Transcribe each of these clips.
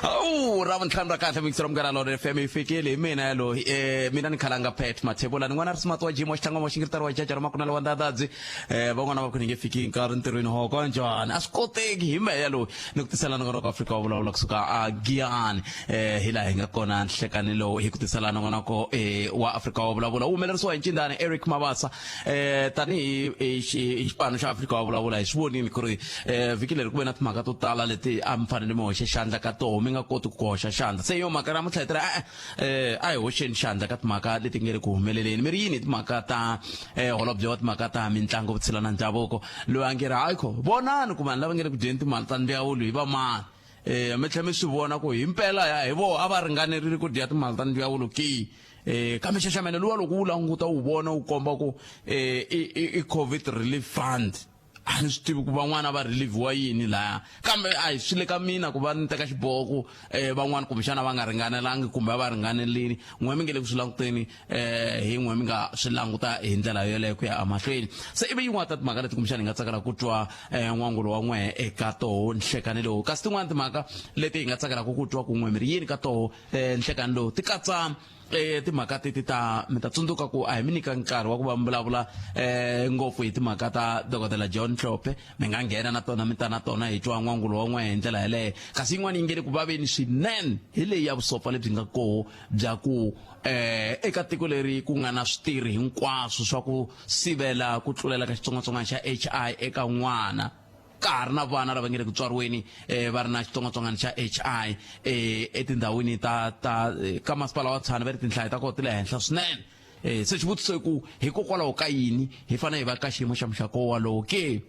Awu ravuntlhanu ra kahle mixero munghana lona FM yi fikile hi mina yaloyi mina ni khalanga Pat Mathebula ni n'wana ri smart wa Jim wa xitlangwa wa xingiritari wa jaja ra makunala wa ndadadzi van'wana va ku ni nge fiki hi nkarhi ntirhweni ho ka njhani a swi koteki hi mehe yaloyi ni ku tisela nongonoko Afrika wa vulavula kusuka a Giyani hi laha hi nga kona nhlekani lowu hi ku tisela nongonoko wa Afrika wa vulavula wu humelerisiwa hi ncindani Eric Mabasa tanihi hi xipano xa Afrika wa vulavula hi swi vonile ku ri vhiki leri ku ve na timhaka to tala leti a mi fanele mi hoxe xandla ka toho mi nga koti ku hoxa xandla se yo mhaka namuntlha hi tirha e a hi hoxeni xandla ka timhaka leti nge le ku humeleleni mi ri yini hi timhaka ta holobye wa timhaka ta mitlangu vutshila na ndhavuko loyi a nge ri hayi kho vonani ku vanhu lava nge le ku dyeni timali ta ndzawulo hi va mani mi tlhela mi swi vona ku himpela ya hi voho a va ringanerile ku dya timali ta ndzawulo ki kambe xaxamelo luwa loko wu languta wu vona wu komba ku i COVID relief fund a ni swi tivi ku van'wana va relieviwa yini laya kambe a hi swi le ka mina ku va ni teka xiboho ku van'wana kumbexana va nga ringanelangi kumbe a va ringanelini n'we mi nge le ku swi languteni hi n'we mi nga swi languta hi ndlela yoleyo ku ya emahlweni se ivi yin'wana ta timhaka leti kumbexana hi nga tsakela ku twa n'wangulo wa n'we eka toho nhlekani lowu kasi tin'wana timhaka leti hi nga tsakelaka ku twa ku n'we mi ri yini ka toho nhlekani lowu ti katsa timhaka teti ta mi ta tsundzuka ku a hi mi nyika nkarhi wa ku va mi vulavula ngopfu hi timhaka ta dokodela John Hlophe mi nga nghena na tona mi ta na tona hi twa n'wangulo wa n'we hi ndlela yeleyo kasi yin'wana yi nge le ku vaveni swinene hi leyi ya vusopfa lebyi nga koho bya ku eka tiko leri ku nga na switirhi hinkwaswo swa ku sivela ku tlulela ka xitsongwatsongwana xa HI eka n'wana ka ha ri na vana lava nge le ku tswariweni va ri na xitsongwatsongwana xa HI etindhawini ta ta ka masipala wa Tshwane va ri tinhlayo ta kona ti le henhla swinene se xivutiso i ku hikokwalaho ka yini hi fanele hi va ka xiyimo xa muxaka wolowo ke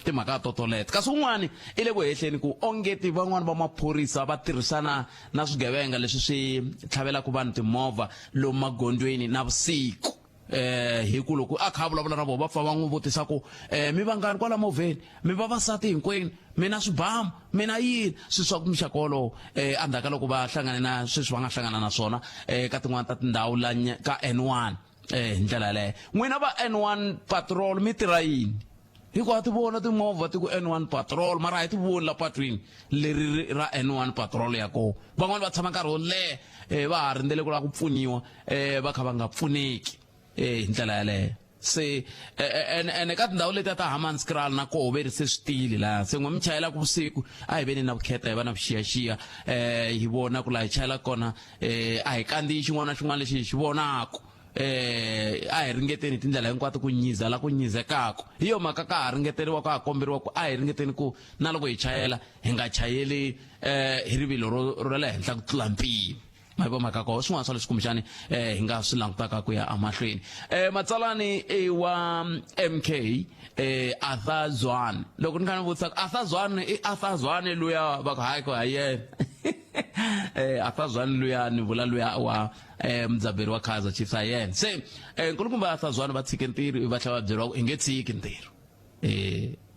timhaka to toleto kasi un'wani i le ku hehleni ku ongeti van'wani va maphorisa va tirhisana na swigevenga leswi swi tlhavelaka vanhu timovha lomu magondzweni na vusiku hi ku loko a kha a vulavula na vona va pfa va n'wi vutisa ku mi vangani kwala movheni mi vavasati hinkwenu mi na swibamu mi na yini swilo swa ku muxaka wolowo endzhaku ka loko va hlangane na sweswi va nga hlangana na swona ka tin'wana ta tindhawu la ka N1 hi ndlela yaleyo n'wina va N1 patrol mi tirha yini hikuva ti vona timovha ti ku N1 patrol mara a hi ti voni la patwini leri ra N1 patrol ya kona van'wani va tshama nkarhi wo leha va ha rindzele ku lava ku pfuniwa va kha va nga pfuneki hi ndlela yaleyo se ene ka tindhawu letiya ta Hammanskraal na koho ve ri se swi tiyile laya se n'we mi chayelaka vusiku a hi veni na vukheta hi va na vuxiyaxiya hi vona ku laha hi chayelaka kona a hi kandziyi xin'wana na xin'wana lexi hi xi vonaka a hi ringeteni hi tindlela hinkwato ku nyiza la ku nyizekaka hi yo mhaka ka ha ringeteriwa ka ha komberiwa ku a hi ringeteni ku na loko hi chayela hi nga chayeli hi rivilo ro ra le henhla ku tlula mpimo ma yi vo mhaka koho swin'wana swa leswi kumbexani hi nga swi langutaka ku ya emahlweni matsalani i wa MK Arthur Zwane loko ni kha ni vutisa Arthur Zwane i Arthur Zwane luya va ku hayi ko ha yena Arthur Zwane luya ni vula luya wa mudzaberi wa Kaizer Chiefs ha yena se nkulukumba Arthur Zwane va tshike ntirho va tlhela va byeriwa ku i nge tshiki ntirho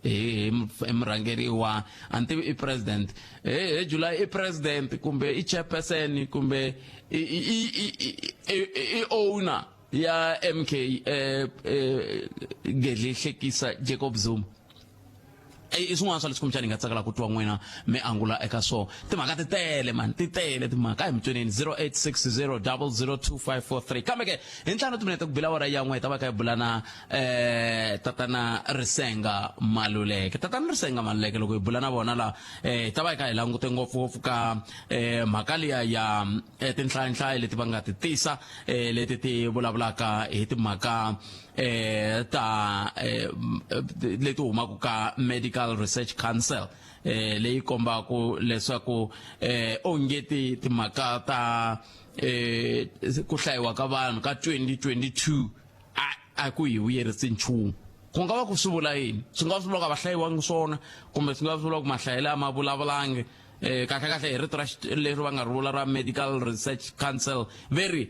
hi murhangeri wa a ni tivi i president he July i president kumbe i chairperson kumbe i i i i owner ya MK Gedli Hlekisa Jacob Zuma i swin'wana swa leswi kumbexana hi nga tsakela ku twa n'wina mi angula eka swona timhaka ti tele mani ti tele timhaka a hi mi tweneni 0860 002543 kambe ke hi ntlhanu timinete ku bila awara ya n'we hi ta va kha hi bula na tatana Risenga Maluleke tatana Risenga Maluleke loko hi bula na vona la hi ta va hi kha hi langute ngopfungopfu ka mhaka liya ya tinhlayinhlayo leti va nga ti tisa leti ti vulavulaka hi timhaka ta leti humaka ka Medical Research Council leyi kombaka leswaku ongeti timhaka ta ku hlayiwa ka vanhu ka 2022 a ku hi vuyerisi nchumu ku nga va ku swi vula yini swi nga va swi vula ku a va hlayiwangi swona kumbe swi nga va swi vula ku mahlayelo a ma vulavulangi kahle kahle hi rito ra leri va nga ri vula ra Medical Research Council ve ri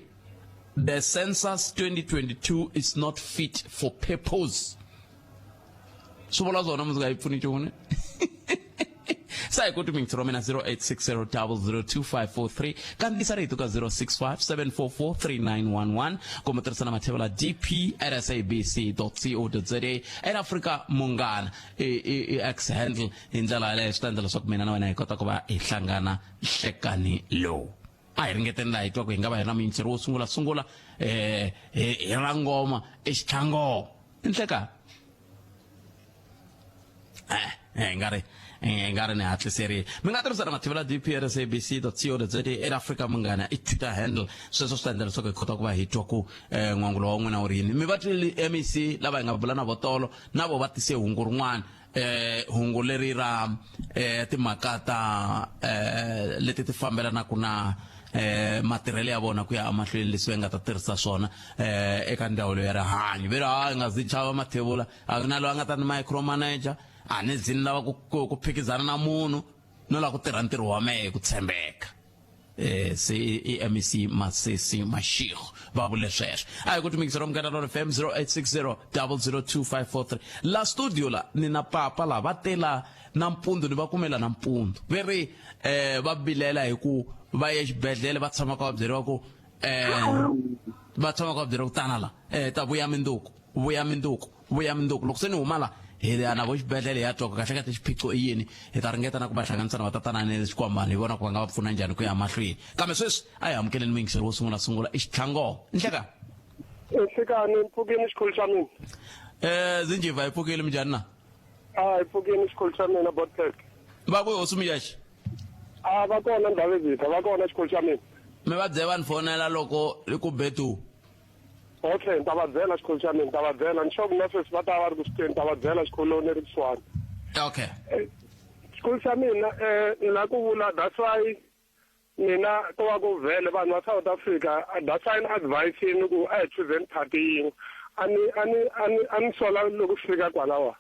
the census 2022 is not fit for purpose swi vula swona mundzuku a yi pfuni nchumu ne Sa hi ku timintsi ro mina 0860002543 kandziyisa rito ka 0657443911 kumbe tirhisa na mathevela dp at sabc co za at Africa Munghana i X handle. Hi ndlela yaleyo swi ta endla leswaku mina na wena hi kota ku va hi hlangana nhlekani lowu. A hi ringeteni laha hi twa ku hi nga va hi ri na muyingiseri wo sungula sungula um hi ra ngoma exitlhangoma i nhlekani. Eh, eh, nga ri eh, nga ri ni hatliserile. Mi nga tirhisa na mathivela dp sabc co za at Africa Munghana i Twitter handle. Sweswo swi ta endla leswaku hi kota ku va hi twa ku um n'wangulo wa n'wina wu ri yini. Mi va twile MEC lava hi nga bula na vo tolo, na vo va tise hungu rin'wana, hungu leri ra timhaka ta leti ti fambelanaka na matirhelo ya vona ku ya emahlweni, leswi va nga ta tirhisa swona eka ndzawulo ya rihanyo. Ve ri ha nga zi chava mathevula, a ku na loyi a nga ta ni micromanager, a ni zi ni lava ku phikizana na munhu, no lava ku tirha ntirho wa mehe hi ku tshembeka. Se i MEC Masesi Mashego va vule sweswo. A hi ku timikisa ra Munghana Lona FM 0860 002543. La studio la ni na papa la va tela nampundzu, ni va kumela nampundzu, ve ri va vilela hi ku va ye xibedhlele, va tshama ka va byeriwa ku va tshama ka va byeriwa ku tana la, ta vuya minduku, vuya minduku, vuya minduku. Loko se ni huma la hi ya na vo xibedhlele, hi ya twa ku kahle kahle xiphiqo i yini. Hi ta ringeta na ku va hlanganisa na vatatana ni xikwambani, hi vona ku va nga va pfuna njhani ku ya mahlweni. Kambe sweswi a hi amukeleni muyingiseri wo sungula sungula i Xitlhango. Nhleka. Nhlekani, mpfukeni xikhulu xa mina. Zinjiva, hi pfukile, minjhani na? A hi pfukeni xikhulu xa mina, Botpet. Va ku hosi Muyaxi? A va kona Ndhavezitha, va kona xikhulu xa mina. Mi va byela va ni fonela loko ku betu. Okay, ni ta va byela xikhulu xa mina, ni ta va byela. Ni sure ku na sweswi va ta va ri ku swi tweni, ni ta va byela xikhulu ni ri kusuhani. Okay. Xikhulu xa mina, ni la ku vula that's why mina ko va ku vhele vanhu va South Africa, that's why ni advise-ini ku a hi chooseni party yin'we. A ni a ni a ni a ni sola loko swi fika kwalawa.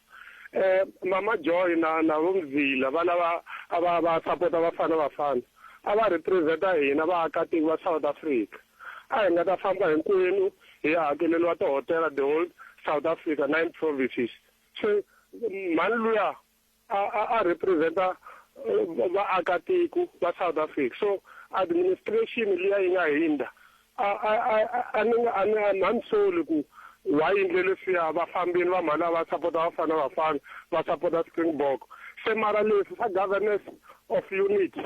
Mama Joy na vo Mzila va lava a va va support-a Bafana Bafana, a va represent-a hina vaakatiko va South Africa. A hi nga ta famba hinkwenu hi ya hakeleriwa tihotela the whole South Africa, 9 provinces. Se mhani luya a a a represent-a vaakatiko va South Africa. So administration liya yi nga hindza a a a a ni nga a ni a ni soli ku why yindle leswiya, va fambini va mhani va support-a Bafana Bafana, va support-a Springbok. Se mara leswi swa governance of unity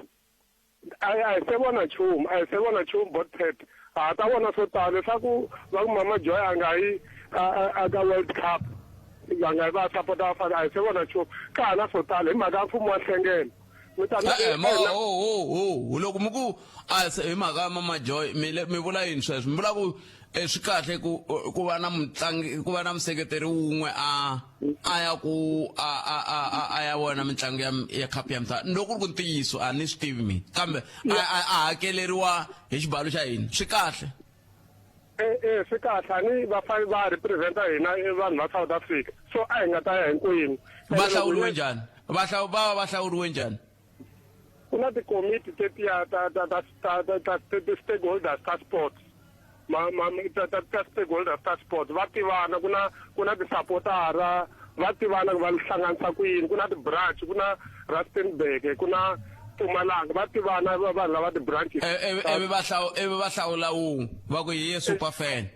a a hi se vona nchumu, a hi se vona nchumu Botpet. Ha ta vona swo tala leswaku va ku Mama Joy a nga yi a ka World Cup, va nga yi va support-a Bafana, a hi se vona nchumu. Ka ha na swo tala hi mhaka ya mfumo wa nhlengelo. Mi ta Eh, ma ho ho ho loko mi ku a se hi mhaka ya Mama Joy, mi le mi vula yini sweswo? Mi vula ku swi kahle ku va na mutlangi, ku va na museketeri wun'we a a ya ku a a a a a ya vona mitlangu ya ya cup ya misava. Loko ku ri ku ntiyiso a ni swi tivi mina, kambe a a a hakeleriwa hi xibalo xa hina, swi kahle. Eh, swi kahle, a ni va fanele va represent-a hina vanhu va South Africa, so a hi nga ta ya hinkwenu. Va hlawuriwe njhani? Va va va va hlawuriwe njhani? Ku na tikomiti tetiya ta ta ta ta ta ta ti-stakeholders ta sports, ma ma ta ta ta stakeholders ta sports, va tivana. Ku na ti-supportara, va tivana ku va hlanganisa ku yini. Ku na ti-branch, ku na Rustenburg, ku na Mpumalanga, va tivana vanhu lava ti-branches. Ivi va ivi va hlawula wun'we va ku hi ye super fan.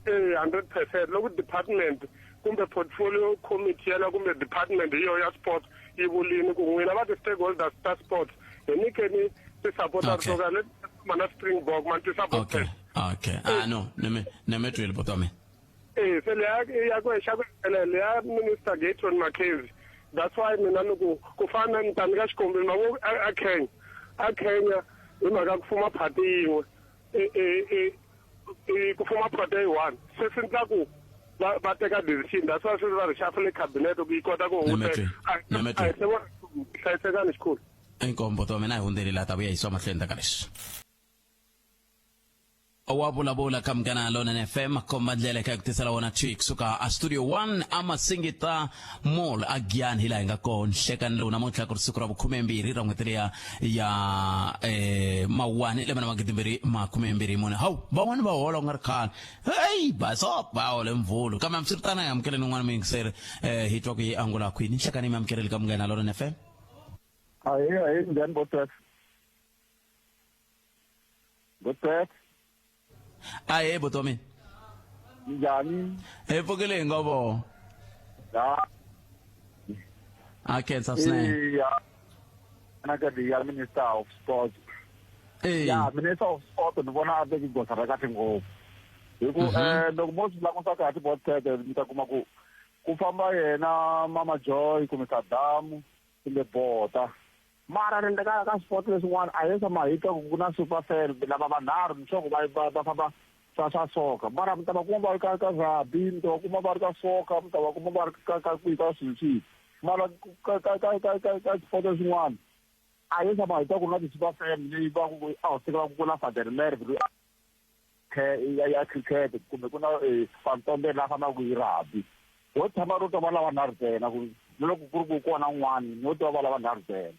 Eh, 100%. Loko department kumbe portfolio committee yena kumbe department hi yo ya sports yi vulini ku n'wina va ti-stakeholders ta sports hi nyikeni ti-supporters to ka leti mana Springbok mani ti-supporters. Okay, ah no, ni mi twile buti wa mina. Eh, se leya ya ku xa ku hetelela leya Minister Gayton McKenzie, that's why mina loko ku fana ni ta nyika xikombiso, ma vo a Kenya, a Kenya hi mhaka ku fuma party yin'we, ku fuma party yi one, se swi endla ku va teka decision. That's why sweswi va reshuffle cabinet ku yi kota ku hunguteka. A hi se vona hlayisekani xikhulu. Inkomu buti wa mina, hi hundzeli laha ta vuya yisiwa mahlweni ta ka leswi. Wa vulavula ka Munghana Lonene FM, komba ndlela eka ku tisela wona thwi kusuka a Studio 1 a Masingita Mall a Giyani, hi laha hi nga kona nhlekani lowu namuntlha ku ri siku ra vukhumembirhi ra n'hweti leya ya Mawuwani lembe na 2024. Hawu, van'wani va hola ku nga ri khale, heyi baso va hole Mvhulu. Kambe hambiswiritano hi amukeleni un'wana muyingiseri, hi twa ku yi angula kwini. Nhlekani mi amukeleli ka Munghana Lonene FM. Ahee, ahee, njhani Botet? Botet, Ahee buti wa mina. Njhani? Hi pfukile hi ngo vo. Ya. A khensa swinene. Ya. Na ka ya Minister of Sports. Eh. Ya, Minister of Sport ni vona a teki goza ra kahle ngopfu. Hi ku loko mo swi languta kahle Botet mi ta kuma ku ku famba yena Mama Joy kumbe Saddam kumbe Bota. Mara ni le ka ka sport leswin'wana a hi tshama hi twa ku na super fan lava vanharhu ni sure ku va va va famba swa swa soka mara mi ta va kuma va ri ka ka rugby mi ta va kuma va ri ka soka mi ta va kuma va ri ka ka kwihi ka swilo swihi mara ka ka ka ka ka ka sport leswin'wana a hi tshama hi twa ku na ti-super fan leyi va ku a wu va ku na Van der Merwe ya ya cricket kumbe ku na Van Tonder la fambaka hi rugby ho tshama ro twa va lava nharhu ntsena ku ni loko ku ri ku kona un'wana no twa va lava nharhu ntsena.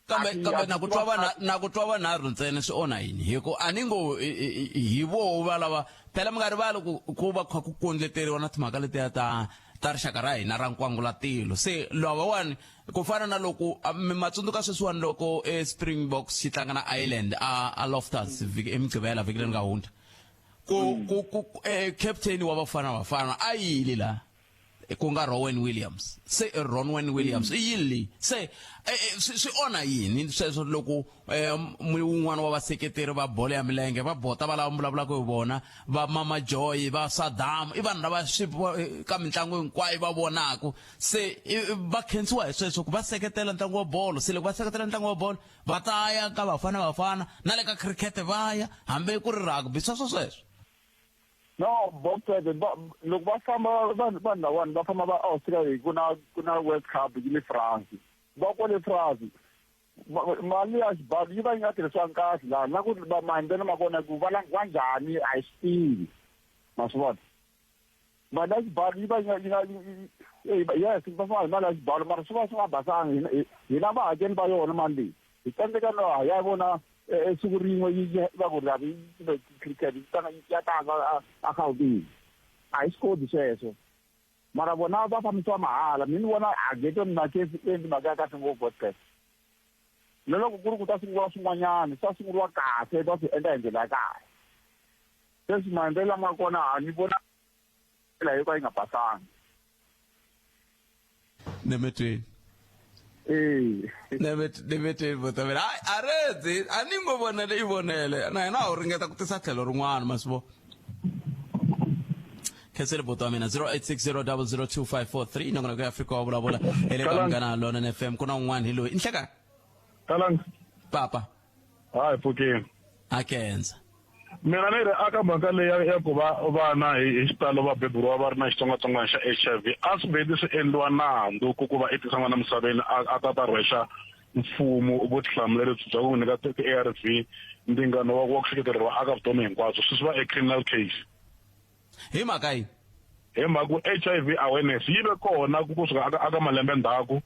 Kambe kambe na ku twa va na ku twa vanharhu ntsena swi onha yini hi ku a ni ngo hi voho va lava phela mi nga rivali ku ku va kha ku kondleteriwa na timhaka letiya ta ta rixaka ra hina ra nkwangulatilo se lavawani ku fana na loko mi ma tsundzuka sweswiwani loko e Springboks xi tlanga na Ireland a a Loftus vhiki eMugqivela vhiki leri nga hundza ku ku ku captain wa Bafana Bafana a yile la ku nga Rowan Williams se Ronwen Williams i yini leyi se swi swi onha yini sweswo loko wun'wana wa vaseketeri va bolo ya milenge va bota va lava vulavulaka hi vona va Mama Joy va Saddam i vanhu lava swi ka mitlangu hinkwayo va vonaka se va khensiwa hi sweswo ku va seketela ntlangu wa bolo se loko va seketela ntlangu wa bolo va ta ya ka Bafana Bafana na le ka cricket va ya hambi ku ri rugby sweswo sweswo. No, Bobcat, loko va famba vanhu vanhu lawani va famba va Austria hi ku na ku na World Cup yi le France. Va kwale France. Mali ya xibalo yi va yi nga tirhisiwangi kahle laha na ku va maendlelo ma kona ku va langiwa njhani a hi swi tivi. Ma swi vona? Mali ya xibalo yi va yi nga yi nga yes va famba hi mali ya xibalo mara swi va swi nga basanga hina vahakeli va yona mali leyi. Hi tsandzeka no ha ya vona siku rin'we yi va ku rugby kumbe cricket yi tlanga ya tlanga a Gauteng. A hi swi koti sweswo. Mara vona va fambisiwa mahala. Mina ni vona a Gayton McKenzie u endli mhaka ya kahle ngopfu Godfrey. Na loko ku ri ku ta sunguriwa swin'wanyana swi ta sunguriwa kahle va swi endla hi ndlela ya kahle. Sweswi maendlelo lama kona a ni vona ndlela yo ka yi nga basanga. Nemetweni. Ee. Nemetweni votamela. Hayi a redzi a ni ngo vonele i vonele na hina a wu ringeta ku tisa tlhelo rin'wana ma swi vo. Khensile buti wa mina 0860002543 nongonoko ya Afrika wa vulavula hi le ka Munghana Lonene FM ku na un'wana hi loyi. Nhlekani. Talang. Papa. Hayi pfukeni. A khensa. Mina ni ri aka mhaka leyi ya ku va vana hi xitalo va beburiwa va ri na xitsongwatsongwana xa HIV a swi vheti swi endliwa nandzu ku ku va i tisa n'wana misaveni a ta ta rhwexa mfumo vutihlamuleri bya ku n'wi nyika ti-ARV ndzingano wa wa ku hleketeleriwa aka vutomi hinkwabyo swi swi va a criminal case. Hi mhaka yini? Hi mhaka ku HIV awareness yi ve kona ku kusuka aka aka malembe ndzhaku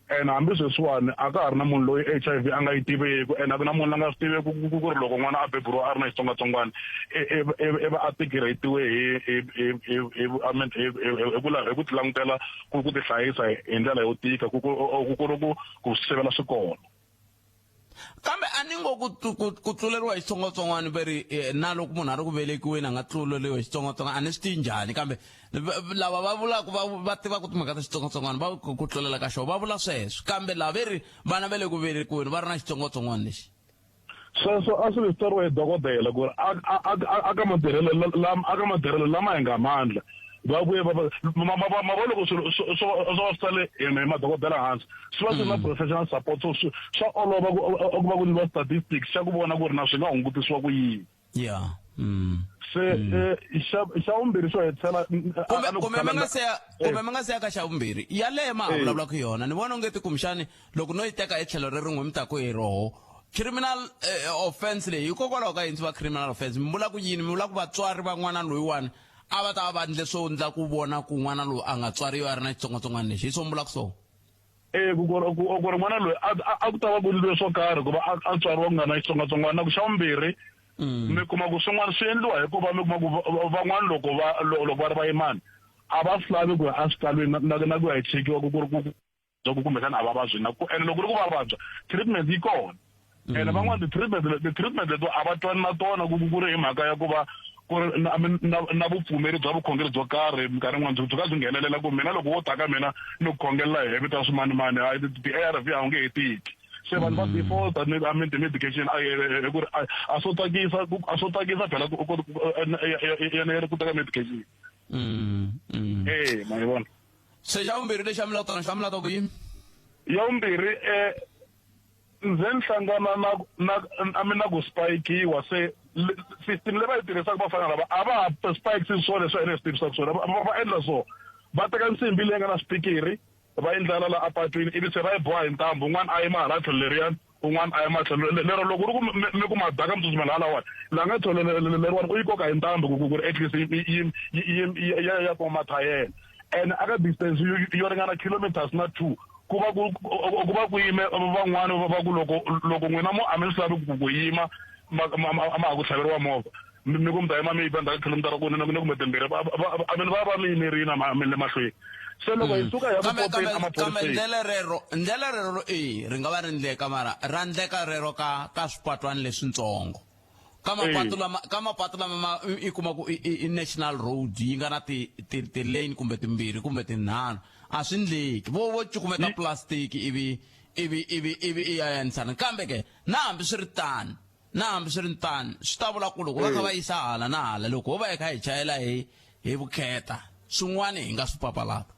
And hambi sweswiwani a ka ha ri na munhu loyi HIV a nga yi tiveku and a ku na munhu la nga swi tiveku ku ku ri loko n'wana a beburiwa a ri na xitsongwatsongwana i va a tigiretiwe hi hi hi hi hi I mean hi hi ku hi ku tilangutela ku ku tihlayisa hi ndlela yo tika ku ku ku ri ku ku sivela swikolo. Kambe a ni ngo ku ku ku tluleriwa hi xitsongwatsongwana ve ri eh, na loko munhu a ri ku velekiweni a nga tluleriwa hi xitsongwatsongwana a ni swi tivi njhani kambe lava va vulaka va va tivaka timhaka ta xitsongwatsongwana va ku ku tlulela ka xona va vula sweswo kambe lava ve ri vana va le ku velekiweni va ri na xitsongwatsongwana lexi. Sweswo a swi tsariwe hi dokodela ku ri a a a a ka matirhelo lama a ka matirhelo lama hi nga mandla va vuye va va ma va loko swilo swo swo va swi tsale hi madokodela hansi swi va swi ri na professional support so swi swa olova ku ku va ku endliwa statistics xa ku vona ku ri na swi nga hungutisiwa ku yini. Yeah. Se xa xa vumbirhi xo hetisela kumbe kumbe mi nga se ya kumbe mi nga se ya ka xa vumbirhi yaleyo ma ha vulavulaka yona ni vona ongeti kumbexani loko no yi teka hi tlhelo rin'we mi ta ku hi roho criminal offense leyi hikokwalaho ka yini swi va criminal offense mi vula ku yini mi vula ku vatswari va n'wana loyiwani a va ta va va endle swo ndla ku vona ku n'wana loyi a nga tswariwi a ri na xitsongwatsongwana lexi hi swo mi vulaka swona. E ku ku ku ku ri n'wana loyi a a ku ta va ku endliwe swo karhi ku va a a tswariwa ku nga na xitsongwatsongwana na ku xa vumbirhi mi kuma ku swin'wana swi endliwa hikuva mi kuma ku van'wana loko va loko va ri vayimani a va swi lavi ku ya eswikalwini na na ku ya hi chekiwa ku ku ri ku. ku kumbexana a va vabyi na ku ene loko ri ku va vabya treatment yi kona ene van'wana ti-treatment ti-treatment leti a va twani na tona ku ku ri hi mhaka ya ku va ku ri na na na vupfumeri bya vukhongeri byo karhi minkarhi yin'wana byi ka byi nghenelela ku mina loko wo ta ka mina ni ku khongelela hi vito ra swimanimani hayi ti-A_R_V a wu nge he tiki se vanhu va default I mean ti-medication hi ku ri a swo tsakisa a swo tsakisa phela ku ku teka medication e ma yi vona se xa vumbirhi lexi a mi lava tona xa mi lava ku yini ya vumbirhi um ndze ni hlangana na na a mi na ku spikiwa se system leyi va yi tirhisaka vafana lava a va ha spikes swona leswi ene swi tivisaka swona va endla so va teka nsimbi leyi nga na swipikiri va yi ndlala la apatwini ivi se va yi boha hi ntambu un'wana a yima hala tlhelo leriyani un'wana a yima tlhelo lero loko ri ku mi ku madaka mi tsutsumela halawani la nga tlhelo leriwani u yi koka hi ntambu ku ku ri at least yi ya ya kuma mathayela and aka distance yo ringana kilometers na 2 ku va ku ku va ku yime van'wani va ku loko loko n'wina mo a mi swi lavi ku ku yima ma ma ha ku tlhaveriwa movha mi ku mi ta yima mi yiba ndzhaku khilomitara ku ni kumbe timbirhi a mi va va mi yimerile mi le mahlweni se loko hi suka hi ya ku poteni kambe ndlela rero ndlela rero e ri nga va ri ndleka mara ra ndleka rero ka ka swipatwani leswintsongo ka mapatu lama ka mapatu lama ma i kuma ku i national road yi nga na ti ti ti lane kumbe timbirhi kumbe tinharhu a swi ndleki vo vo cukumeta plastic ivi ivi ivi ivi i ya yanisana kambe ke na hambi swi ri tano na hambi swi ri tano swi ta vula ku loko va kha va yisa hala na hala loko ho va hi kha hi chayela hi hi vukheta swin'wana hi nga swi papalata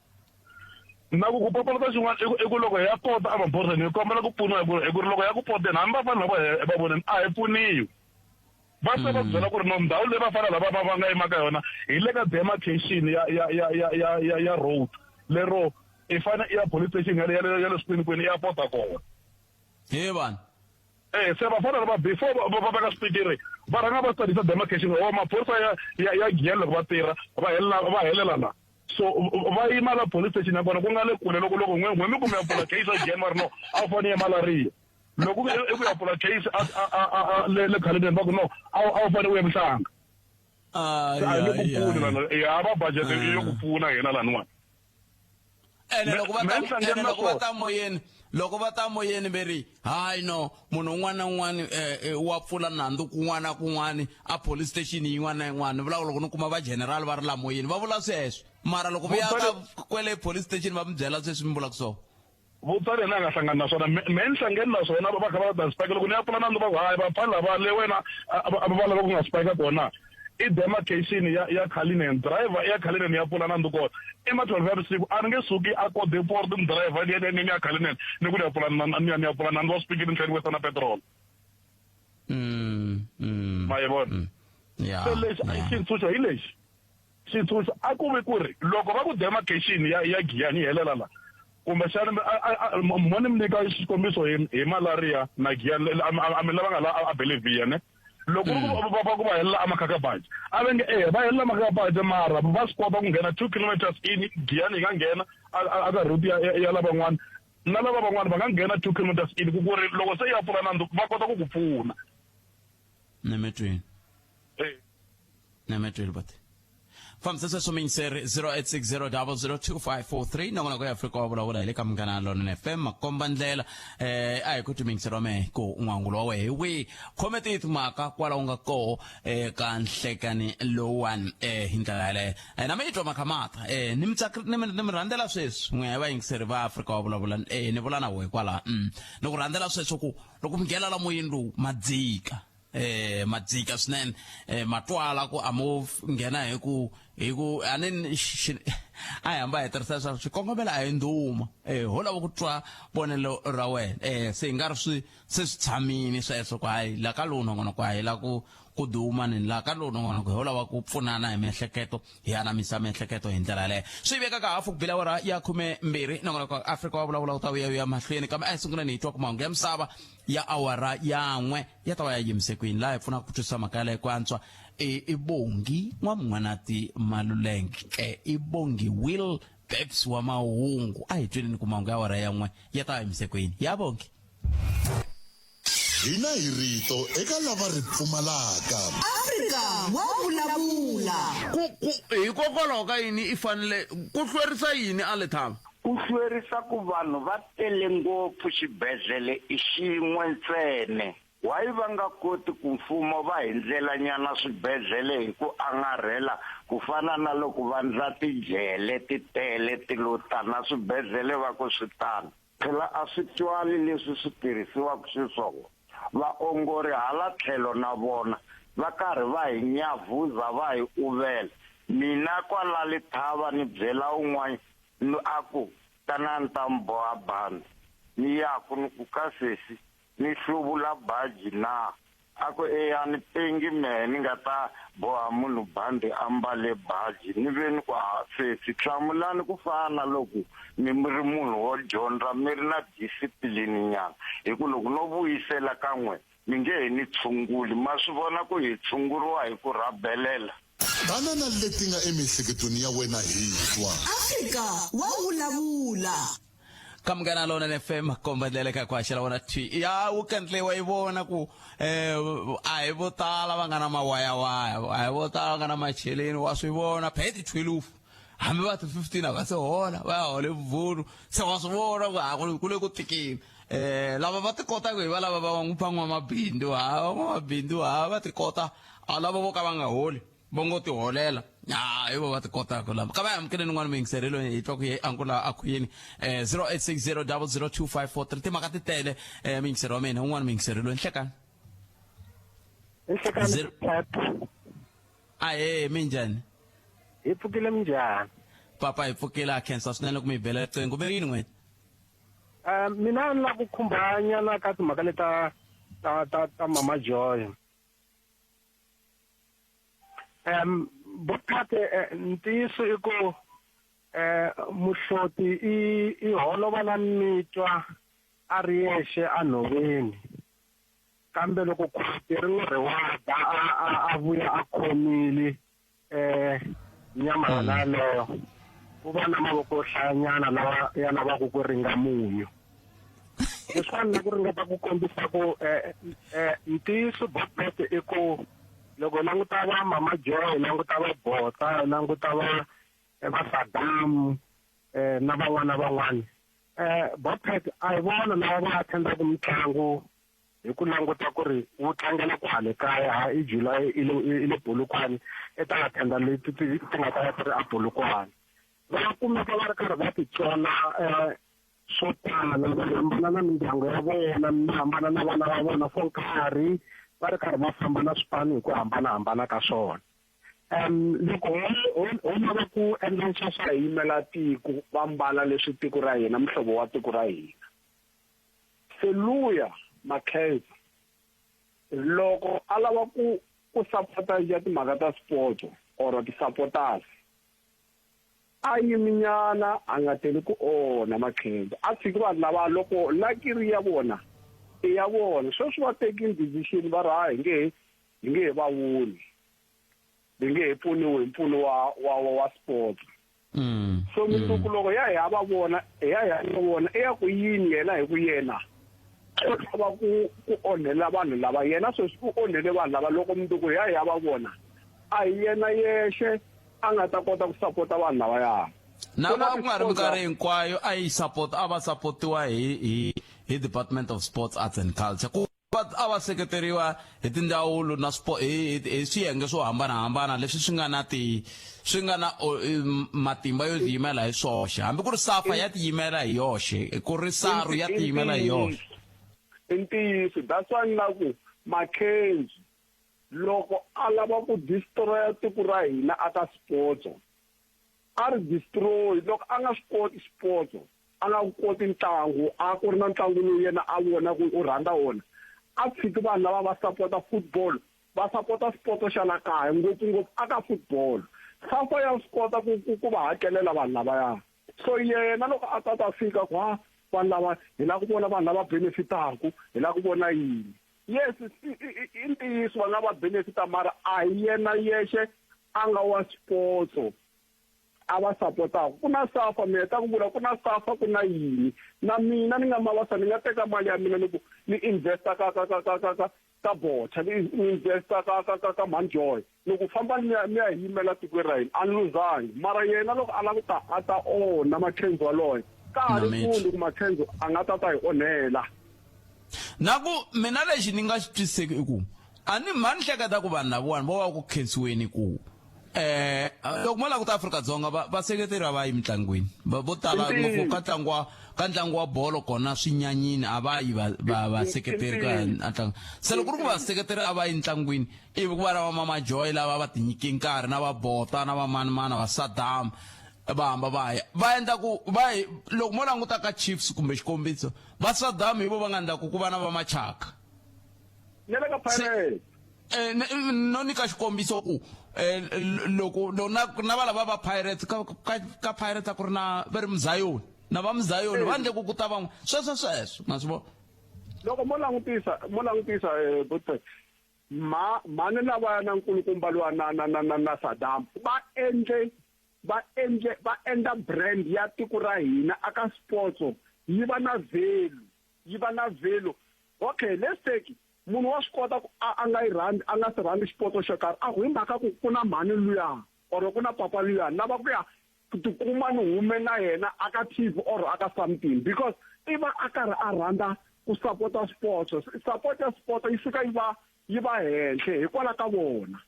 Na ku ku papalata xin'wana i ku i ku loko hi ya pota emaphoriseni hi kombela ku pfuniwa hi ku hi ku ri loko hi ya ku poteni hambi vafana lava hi va voneni a hi pfuniwi. Va se va byela ku ri no ndhawu leyi vafana lava va va nga yima ka yona hi le ka demarcation ya ya ya ya ya ya ya road lero i fane i ya police station ya le ya le ya le swikwinikwini i ya pota kona. He vanhu. Eh, se vafana lava before va va veka swipikiri va rhanga va studyisa demarcation or maphorisa ya ya ya Giyani loko va tirha va helela va helela la so va yima la police station ya kona ku nga le kule loko loko n'we n'we mi ku mi ya pfula case ya Giyani va ri no a wu fanele malaria loko i ku ya pfula case a a a a le le Cullinan va ku no a wu a wu fanele u ya Mhlanga a hi le ku pfuni lana ya va budget yo ku pfuna hina laniwani ene loko va ta ene loko va ta moyeni loko va ta moyeni ve ri hayi no munhu un'wana na un'wana eh, eh, wa pfula nandzu kun'wana na kun'wana a police station yin'wana na yin'wana ni vula loko ni kuma va general va ri la moyeni va vula sweswo mara loko va ya ka kwele police station va mi byela sweswi mi vulaka swona Vutsari yena a nga hlangani na swona me ni hlangene na swona va kha va ta spike loko ni ya pfula nandzu va ku hayi vafana lava le wena va lava ku nga spike kona i demarcation ya ya Cullinan driver ya Cullinan ya pfula nandzu kona i ma 12 ya vusiku a ni nge suki a kode port ni driver ni ni ni ya Cullinan ni ku ni ya pfula ni ya ni ya pfula nandzu wa swipikiri ni tlhela ni wisa na petrol ma yi vona se lexi xintshunxo hi lexi Xitshunxo a ku vi ku ri loko va ku demarcation ya ya Giyani yi helela la, kumbexana mo ni mi nyika xikombiso hi hi malaria na Giyani a mi lava nga la a Bellevue ne loko ku ri va ku va helela a Makhakhapatje a va nge e va helela Makhakhapatje mara va swi kota ku nghena 2 kilometers in Giyani yi nga nghena a ka route ya ya lavan'wana na lava van'wana va nga nghena 2 kilometers in ku ku ri loko se ya pfula nandzu va kota ku ku pfuna. Nemetweni. Nemetweni bati. Fambisa sweswo miyingiseri 0860002543 nongonoko ya Afrika wa vulavula hi le ka Munghana Lonene FM makomba ndlela eh a hi ku timiyingiseri wa mehe ku n'wangulo wa wehe hi wihi khome tihi timhaka kwala u nga koho eh ka nhlekani lowuwani eh hi ndlela yaleyo eh na mi twa makhamata eh ni mi ni mi ni mi rhandzela sweswi n'we vayingiseri va Afrika wa vulavula eh ni vula na wehe kwala ni ku rhandzela sweswo ku loko mi nghena la moyeni lowu ma dzika eh ma dzika swinene eh ma twala ku a mo nghena hi ku hi ku a ni a hi hamba hi tirhisa swa xikongomelo a hi ndhuma eh ho lava ku twa vonelo ra wena eh se hi nga ri swi se swi tshamini sweswo ku hayi la ka lowu nongonoko a hi la ku ku duma ni la ka lowu nongonoko ho lava ku pfunana hi miehleketo hi anamisa miehleketo hi ndlela yaleyo swi veka ka hafu ku bila awara ya 12 nongonoko Afrika wa vulavula wu ta vuya wu ya mahlweni kambe a hi sunguleni hi twa ku mahungu ya misava ya awara yan'we ya ta va ya yimise kwini laha hi pfunaka ku twisisa mhaka yaleyo ku antswa i i Bongi N'wamun'wanati Maluleke i Bongi Will Babs wa mahungu a hi tweneni ku mahungu ya awara yan'we ya ta va yimise kwini ya Bongi. Hina hi rito eka lava ri pfumalaka. Afrika wa vulavula. Ku, ku, hikokwalaho ka yini i fanele ku hlwerisa yini a le thava? U hlwerisa ku vanhu va tele ngopfu xibedhlele i xin'we ntsena. Why va nga koti ku mfumo va hi ndlelanyana swibedhlele hi ku angarhela ku fana na loko va ndla tijele ti tele ti lo tana swibedhlele va ku swi tano. Phela a swi twali leswi swi tirhisiwaka xiswona. Vaongori hala tlhelo na vona va karhi va hi nyavhuza va hi uvela. Mina kwala Lethaba ni byela un'wana a ku, Tanani ni ta mi boha bandi. Ni yaku ni ku ka sesi, Ni hluvula baji na? A ku, Eya, ni pengi mehe ni nga ta boha munhu bandi a mbale baji. Ni ve ni ku, Ha, sesi, hlamulani ku fana na loko mi ri munhu wo dyondza, mi ri na disipilini nyana, hi ku loko no vuyisela ka n'we, mi nge he ni tshunguli. Ma swi vona ku hi tshunguriwa hi ku rhabelela? Tana na leti nga emiehleketweni ya wena hi twa. Afrika wa vulavula. Ka Munghana Lonene FM komba ndlela ka ku haxela vona thwi ya wu kandliwa yi vona ku a hi vo tala va nga na mawayawaya a hi vo tala va nga na macheleni wa swi vona pheti 12 hambi va ti 15 a va se hola va ya hola vuvunu se wa swi vona ku ha ku le ku tikeni lava va ti kotaka hi va lava va van'wamabindzu ha van'wamabindzu ha va ti kota a lava vo ka va nga holi vo ngo tiholela ha hi vo va ti kotaka lava ka va amukeleni n'wana muyingiseri loyi hi twa ku ye angula a ku yini 0860 002543 timhaka ti tele muyingiseri wa mina un'wana muyingiseri loyi nhlekani Nhlekani ahee minjhani hi pfukile minjhani papa hi pfukile a khensa swinene loko mi hi bela riqingho mi ri yini n'wina Mina ni lava ku khumba nyana ka timhaka leta ta ta ta mama Joy. Bophate ntiyiso i ku muhloti i i holova na mitwa a ri yexe enhoveni kambe loko khuti ri n'wi reward-a a a a vuya a khomile nyama yona yaleyo ku va na mavoko yo hlayanyana lawa ya lavaka ku ringa munyu. Leswiwani na ku ringeta ku kombisa ku ntiyiso Bopet i ku loko hi languta va Mama Joy hi languta va Botha hi languta va va Saddam na van'wana na van'wana Bopet a hi vona lava va attend-aka mitlangu hi ku languta ku ri wu tlangela kwale kaya ha i July i le i le Polokwane i ta attend-a leti ti ti nga ta va ti ri a Polokwane va kumeka va ri karhi va titsona swo tala va hambana na mindyangu ya vona va hambana na vana va vona for nkarhi va ri karhi va famba na swipano hi ku hambanahambana ka swona. Loko ho ho lava ku endla nxaxa hi yimela tiko va mbala leswi tiko ra hina muhlovo wa tiko ra hina se luya Makhensa loko a lava ku ku sapota ya timhaka ta sport or ti-supporters a yimi nyana a nga teli ku onha Makhensa a tshiki vanhu lava loko lucky ya vona i ya vona sweswi va taking decision va ri ha hi nge he hi nge he va voni hi nge he pfuniwi hi mpfuno wa wa wa sports so mundzuku loko ya hi ya va vona ya hi ya va vona i ya ku yini yena hi ku yena u lava ku ku onhela vanhu lava yena sweswi u onhele vanhu lava loko mundzuku ya hi ya va vona a hi yena yexe a nga ta kota ku sapota vanhu lavaya na ku a ku nga ri minkarhi hinkwayo a yi support a va sapotiwa hi hi hi department of sports arts and culture ku va a va seketeriwa hi tindzawulo na hi hi swiyenge swo hambanahambana leswi swi nga na ti swi nga na matimba yo tiyimela hi swoxe hambi ku ri safa ya tiyimela hi yoxe ku ri saru ya tiyimela hi yoxe i ntiyiso that's why ni la ku Mackenzie loko a lava ku destroy tiko ra hina aka spotso a ri destroy loko a nga swi koti xipotso a nga koti ntlangu a ku ri na ntlangu lowu yena a vona ku u rhandza wona a tshiki vanhu lava va sapota football va sapota xipotso xa la kaya ngopfungopfu aka football safa ya swi kota ku ku ku va hakelela vanhu lavaya so yena loko a ta ta fika ku ha vanhu lava hi lava ku vona vanhu lava benefitaku hi lava ku vona yini yes i ntiyiso va nga va benefita mara a hi yena yexe a nga wa xipotso a va sapotaku ku na safa mi heta ku vula ku na safa ku na yini na mina ni nga mavasa ni nga teka mali ya mina ni ku ni investa ka ka ka ka ka ka ka bocha ni investa ka ka ka ka manjoy ni ku famba ni ya ni ya yimela tikweni ra hina a ni luzangi mara yena loko a lava ku ta a ta onha Mackenzie waloye. Ka ha ri Namithu. kule ku Makhenzo a nga ta ta hi onhela. Na ku mina lexi ni nga xi twisiseki i ku a ni mhani hleketa ku vanhu lavawani vo va ku khensiweni ku eh loko mo languta Afrika-Dzonga va vaseketeri a va yi mintlangwini va vo tala I ngopfu ntiyiso. ka ntlangu wa ka ntlangu wa bolo kona swinyanyini a va yi va va I vaseketeri ka ntiyiso. a ntlangu se loko ku ri ku vaseketeri a va yi ntlangwini ivi ku va na va Mama Joy lava va tinyike nkarhi na va Bota na va manimani va Saddam va hamba va ya va endla ku va hi loko mo languta ka Chiefs kumbe xikombiso va Saddam hi vo va nga endla ku ku va na va Machaka Na le ka se Pirates. eh, no nyika xikombiso ku eh, loko lo na na va lava va Pirates ka ka ka Pirates a ku ri na va ri Mzayoni na va Mzayoni va endle ku ku ta van'we sweswo sweswo ma swi vona Loko mo langutisa mo langutisa eh Botpet ma mhani lavaya na nkulukumba luwa na na na na na Saddam va endle va endle va endla brand ya tiko ra hina aka sports yi va na value yi va na value okay let's take munhu wa swi kota ku a a nga yi rhandzi a nga si rhandzi xipotso xo karhi a ku hi mhaka ku ku na mhani luya or ku na papa luya lava ku ya ku tikuma ni hume na yena aka TV or aka something because i va a karhi a rhandza ku sapota sports support ya sport yi fika yi va yi va henhle hikwalaho ka vona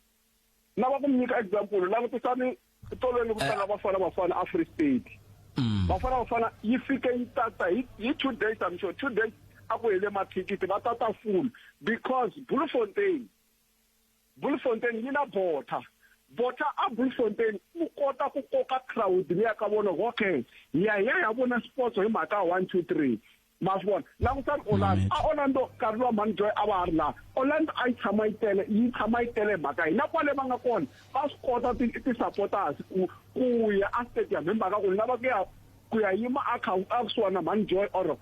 lava ku mi nyika example langutisani tolweni ku tlanga Bafana Bafana a Free State Bafana Bafana yi fike yi tata hi hi 2 days I'm sure 2 days a ku hele mathikithi va tata full because Bloemfontein Bloemfontein yi na Botha Botha a Bloemfontein u kota ku koka crowd liya ka vona okay hi ya hi ya ya vona sports hi mhaka 1 2 3 ma swi vona langutani Orlando a Orlando nkarhi luwa Mhani Joy a va ha ri laha Orlando a yi tshama yi tele yi tshama yi tele hi mhaka yini na kwale va nga kona va swi kota ti ti-supporters ku ku ya a stadium hi mhaka ku ni lava ku ya ku ya yima a kha a kusuhani na Mhani Joy or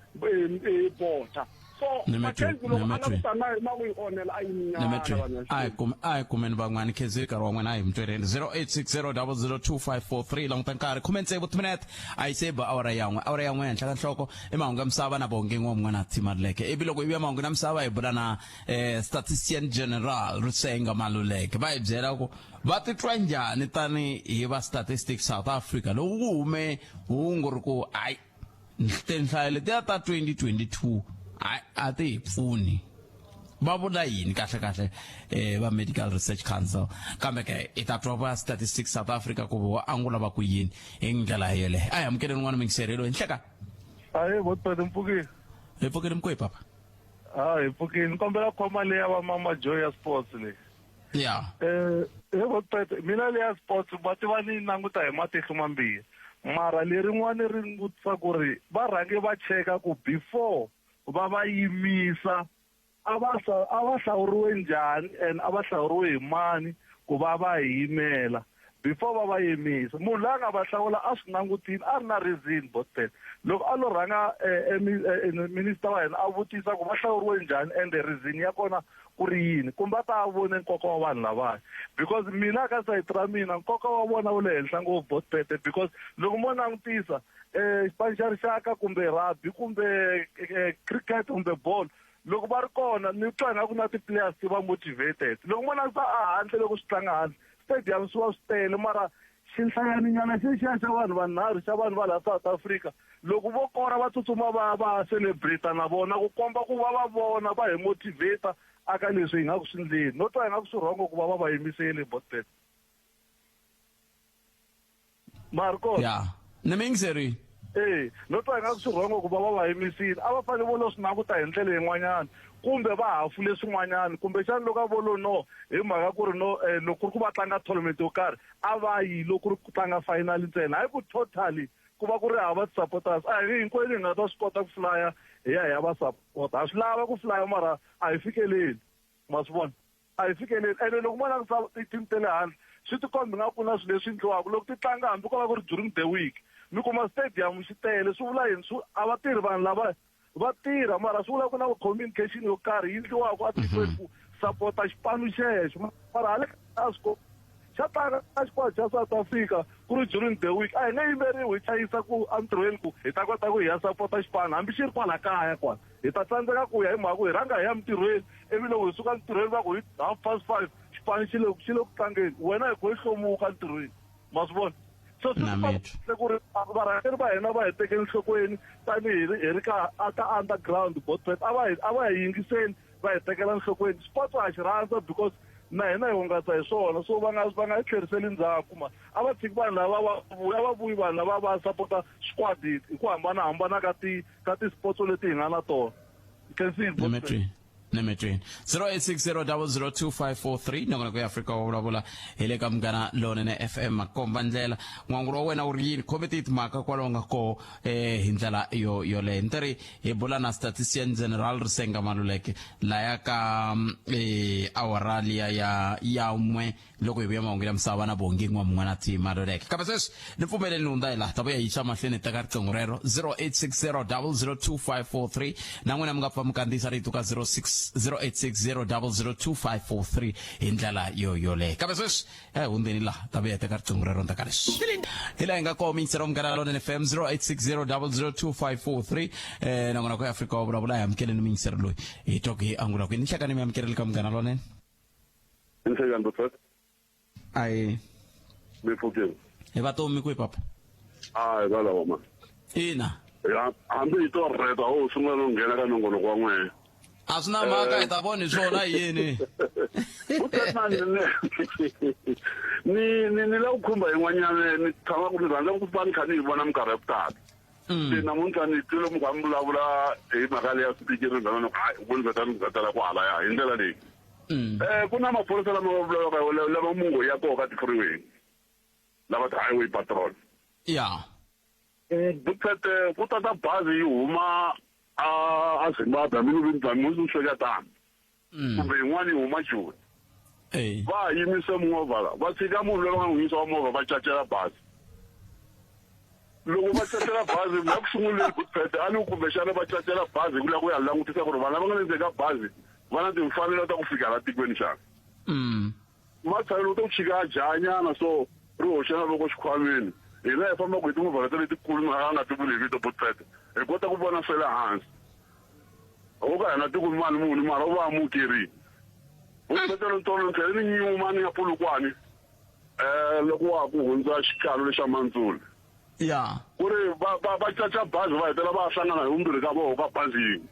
Botha so Mackenzie loko a languta na na ku yi onhela a yiminyana vanhu a hi kume a hi kumeni van'wani khezi nkarhi wa n'wina a hi mi twereni 0860002543 languta nkarhi khume tsevu timinete a yi se ba awara yan'we awara yan'we henhla ka nhloko i mahungu ya misava na bonge n'wa mun'wana Thimaluleke ivi loko i vuya mahungu na misava hi bula na eh, statistician general Risenga Maluleke va hi byela ku va titwa njhani tani hi va Statistics South Africa loko ku hume hungu ri ku hayi tinhlayo letiya ta 2022 hayi a ti hi pfuni va vula yini kahle kahle eh, va Medical Research Council kambe ke i ta twa va Statistics South Africa ku va angula va ku yini hi ndlela yoleyo a hi amukeleni n'wana mingiserelo hi nhleka Ahe botpete mpfukile. Hi pfukile mkweyi papa. Ha hi pfukile ni kombela khoma leya va mama Joy ya sports leyi. Ya. Eh he botpete mina leya sports va tiva ni languta hi matihlo mambirhi. Mara lerin'wani ri ni vutisa ku ri va rhange va cheka ku before va va yimisa a va a va hlawuriwe njhani and a va hlawuriwe hi mani ku va va hi yimela before va va yimisa munhu loyi a nga va hlawula a swi langutile a ri na reason botpet loko a lo rhanga minister wa hina a vutisa ku va hlawuriwe njhani and reason ya kona ku ri yini kumbe a ta a vone nkoka wa vanhu lavaya because mina ka sayiti ra mina nkoka wa vona wu le henhla ngopfu botpete because loko mo langutisa um xipano xa rixaka kumbe rugby kumbe cricket kumbe bolo loko va ri kona ni twa ingaku na ti-players ti va motivated loko mo langutisa a handle loko swi tlanga handle stadium swi va swi tele mara xinhlayaninyana xexiya xa vanhu vanharhu xa vanhu va laha South Africa loko vo kora va tsutsuma va va celebrate na vona ku komba ku va va vona va hi motivate aka leswi hi nga ku swi ndleni no twa ingaku swi rhongo ku va va va yimiseli botbet Marco ya ni mi yingiserile e no twa ingaku swi rhongo ku va va va yimisile a va fanele vo lo swi languta hi ndlela yin'wanyana kumbe va hafule swin'wanyana kumbexana loko a vo lo no hi mhaka ku ri no loko ku ri ku va tlanga tournament yo karhi a va yi loko ku ri ku tlanga final ntsena hayi ku totally ku va ku ri hava ti-supporters a hi hinkwenu hi nga ta swi kota ku flya hi ya hi ya va support ha swi lava ku flya mara a hi fikeleli ma swi vona a hi fikeleli ene loko mo langutisa ti-team ta le handle swi tikombi nga ku na swilo leswi endliwaka loko ti tlanga hambi ko va ku ri during the week mi kuma stadium xi tele swi vula yini swi a va tirhi vanhu lava va tirha mara swi vula ku na communication yo karhi yi endliwaka etikweni ku sapota xipano xexo mara hale a swi xa tlanga xikwadi xa South Africa ku ri during the week a hi nge yimeriwi hi chayisa ku entirhweni ku hi ta kota ku hi ya sapota xipano hambi xi ri kwala kaya kwala hi ta tsandzeka ku ya hi mhaka ku hi rhanga hi ya mintirhweni ivi loko hi suka ntirhweni va ku hi 5:30 xipano xi le xi le ku tlangeni wena hi ku hi hlomuka ntirhweni ma swi vona So swi kahle ku ri varhangeri va hina va hi tekeli enhlokweni tanihi hi ri ka ka underground botpet a va hi a va hi yingiseli va hi tekela enhlokweni sports ha xi rhandza because na hina hi hungasa hi swona so va nga va nga hi tlheriseli ndzhaku ma a va tshiki vanhu lava va vuya va vuyi vanhu lava va sapota squad hi ku hambanahambana ka ti ka ti-sports leti hi nga na tona Khensile nemetweni 0860002543 nongonoko ya Afrika wa vulavula hi le ka Munghana Lonene FM makomba ndlela n'wangulo wa wena wu ri yini khome ti timhaka kwalaho nga koho eh hi ndlela yo yoleyo ni ri hi bula na statistician general Risenga Maluleke laya ka eh awara liya ya ya n'we loko hi vuya mahungu ya misava na Bongi N'wamun'wana T Maluleke kambe sweswi ni pfumeleni ni hundza hi laha ta vuya hi xa mahlweni hi teka riqingho rero 0860002543 na n'wina mi nga pfa mi kandziyisa rito ka 06 0860002543 hi ndlela yo yoleyo kambe sweswi a hi hundzeni laha ta vuya hi teka riqingho rero ndzhaku ka leswi hi laha hi nga kona miyingiselo Munghana Lonene FM 0860002543 eh nakona ku Afrika wa vulavula hi amukeleni miyingiselo loyi hi twa ku hi angula kwini nhlekani mi amukeleli ka Munghana Lonene Nhlekani Bothat. Ayi. Mi pfukile. Hi vatomi kwihi papa? A hi valava ma. Ina. Ya hambi hi to rheta ho sungula no nghena ka nongonoko wa n'wehe. A swi na mhaka hi ta vona hi swona yini. Bothat ni ni ni la ku khumba yin'wanyana ni tshama ku ni rhandza ku va ni kha ni yi vona minkarhi ya ku tala. Se namuntlha ni twile mi kha mi vulavula hi mhaka leya swipikiri ni ku hayi u ni vheta ni vhetela kwahalaya hi ndlela leyi. Eh ku na maphorisa lama va vulavulaka lama mungo ya koho ka ti-freeway lava ti-highway patrol. Ya. Butete ku tata bazi yi huma a a Zimbabwe hambi ni vi ni sweka tano. Kumbe yin'wana yi huma Joni. Va ha yimise movha la va tshika munhu loyi va nga n'wi yimisa wa movha va cacela bazi. Loko va cacela bazi la ku sunguleni Butete a ni kumbexana va cacela bazi ku lava ku ya langutisa ku ri vanhu lava nga le ndzeni ka bazi va na timfanelo ta ku fika la tikweni xana. Matshamelo u to chika a jahanyana so ri hoxa na voko xikhwameni. Hina hi fambaka hi timovha leto letikulu a nga ti vuli hi vito Butete hi kota ku vona swa le hansi. Ho ka hi nga ti kumi mali muni mara u va amukerile. Butete lontsongo ni tlhele ni nyuma ni ya Polokwane loko wa ha ku hundza xikalo lexa Mantsule. Ya. Ku ri va va va caca bazi va hetelela va ya hlangana hi vumbirhi ka voho ka bazi yin'we.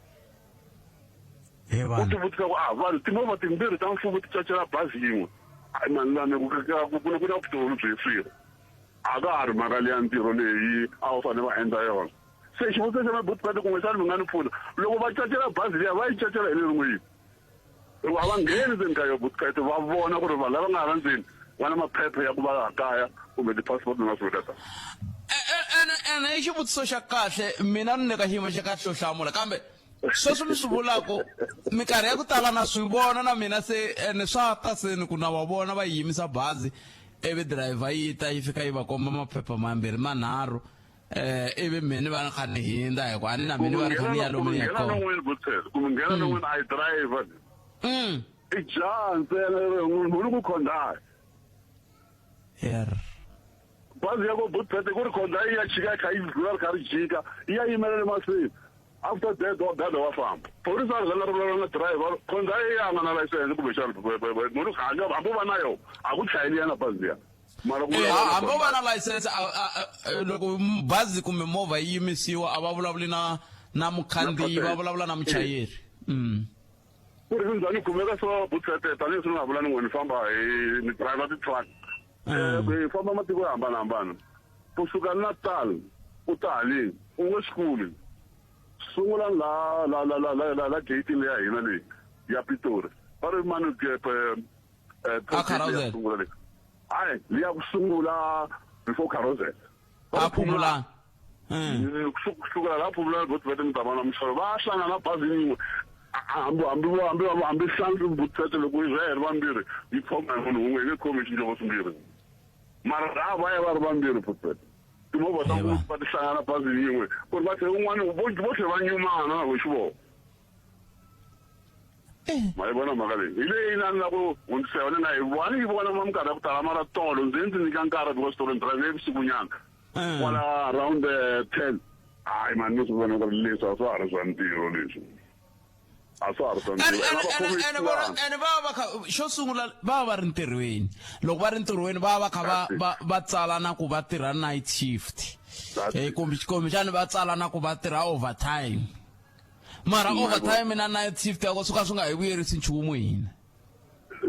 He U vanhu. ti vutisa ku a vanhu timovha timbirhi ta mfumo ti cacela bazi yin'we. Hayi mani lani ku ku ku na vutomi byi swirho. A ka ha ri mhaka leya ntirho leyi a va fanele va endla yona. Se xivutiso xa mabutipati kumbexana mi nga ni pfuna loko va cacela bazi liya va yi cacela hi le rin'wini. Hikuva a va ngheni ndzeni ka yona butikati va vona ku ri vanhu lava nga hala ndzeni va na maphepha ya ku va laha kaya kumbe ti-passport na swilo ta. Ene ene i xivutiso xa kahle mina ni le ka xiyimo xa kahle xo hlamula kambe sweswi mi swi vulaka minkarhi ya ku tala na swi vona na mina se ene swa ta se ni ku na va vona va yimisa bazi ivi driver yi ta yi fika yi va komba maphepha mambirhi manharhu eh ivi mina ni va ni kha ni hindza hi ku a ni na mina ni va ni kha ni ya lomu ni ya kona non'wini Butler kumbe nghena non'wini a yi driver i jaha ntsena munhu ku khondayi Her. Bazi ya ko Butler ku ri khonda yi ya chika yi kha yi dlula ri kha ri jika yi ya yimela le mahlweni after that wa gada wa famba phorisa a ri zanga ri vulavula na driver khonda yi ya nga na license kumbexana munhu hambi u va na yona a ku chayeli yana bazi liya mara ku Eh, vulavula na hambi o va khonda. na license loko bazi kumbe movha yi yimisiwa a va vulavuli na na mukhandziyi va vulavula na muchayeri Ku ri njhani kumeka swo Butler tanihileswi ni nga vula ni ngo ni famba hi ni driver ti-truck hi famba matiko yo hambanahambana kusuka Natal u ta haleni u nge swi kumi sungula la la la la la la la gate leyi ya hina leyi ya Pitori va ri mani A Carousel. sungula leyi hayi liya ku sungula before Carousel A Phumulani. Kusukela la Phumulani bot vete mi ta vona mixavo va hlangana bazini yin'we hambi hambi hambi hambi hlantswi butete loko yi ri vambirhi yi khoma hi munhu wun'we yi nge khomi xindloko swimbirhi mara la va ya va ri vambirhi butete timovha ta ku va ti hlangana bazini yin'we ku ri va tlhe un'wana vo vo tlhe va nyumana na vo xivoho ma yi vona mhaka leyi hi leyi na ni la ku hundzisa yona na yi vona yi vona ma minkarhi ya ku tala mara tolo ndzi ndzi nyika nkarhi because tolo ni drive vusiku nyana kwala around 10 hayi mani ni swi vona ku ri leswi a swa ha ri swa ntirho leswi. A swa ha ri swa And- ndzilo. and- Va and- khomi and vona- and va va kha xo sungula va va va ri ntirhweni loko va ri ntirhweni va va kha va That's it. va va tsala na ku va tirha night shift That's eh it. kumbe kumbexani va tsala na ku va tirha overtime mara My overtime na night shift ya ko suka swi nga hi vuyerisi nchumu hina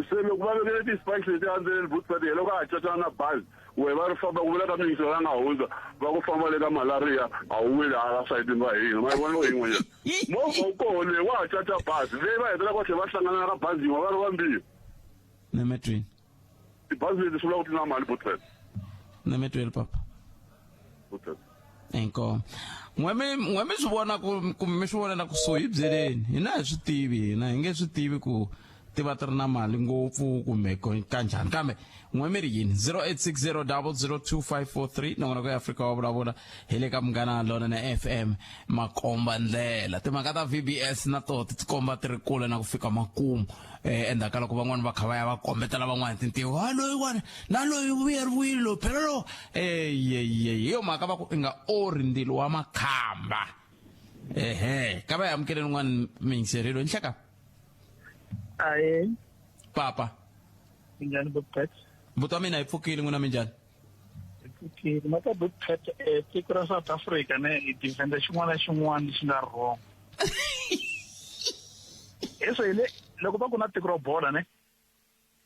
se loko va vekele ti-spikes leti endzeni bootsat hi loko a ha cacana na bazi we va ri famba ku vula ka miyingiso la nga hundza va ku famba le ka malaria a wu weli hala sayitini ra hina ma yi vona loko yin'wanyana movha wu koho leyi wa ha caca bazi leyi va hetelela va tlhela va hlangana ka bazi yin'we va ri vambirhi nemetweni tibazi leti swi vula ku ti na mali bootsat nemetweni papa bootsat inkomu n'we mi n'we mi swi vona ku kumbe mi swi vonela kusuhi hi byeleni hina hi swi tivi hina hi nge swi tivi ku ti va ti ri na mali ngopfu kumbe kanjhani kambe n'we mi ri yini 0860002543 nongonoko ya Afrika wa vulavula hi le ka Munghana Lonene FM makomba ndlela timhaka ta VBS na toho ti tikomba ti ri kule na ku fika makumu eh endzhaku ka loko van'wani va kha va ya va kombetela van'wani tintiho ha loyiwani na loyi vuyeriwile loyi phela lo eyeyeye hi yo mhaka va ku i nga orhi ndzilo wa makhamba ehe ka va hi amukeleni un'wana miyingiserilo nhleka Ahe, papa minjhani Bobcat? buti wa mina hi pfukile n'wina minjhani Hi pfukile. Mhaka Bobcat, eh, tiko ra South Africa ne hi defenda xin'wana na xin'wana lexi nga wrong. Heswo hi le loko va ku na tiko ro bola ne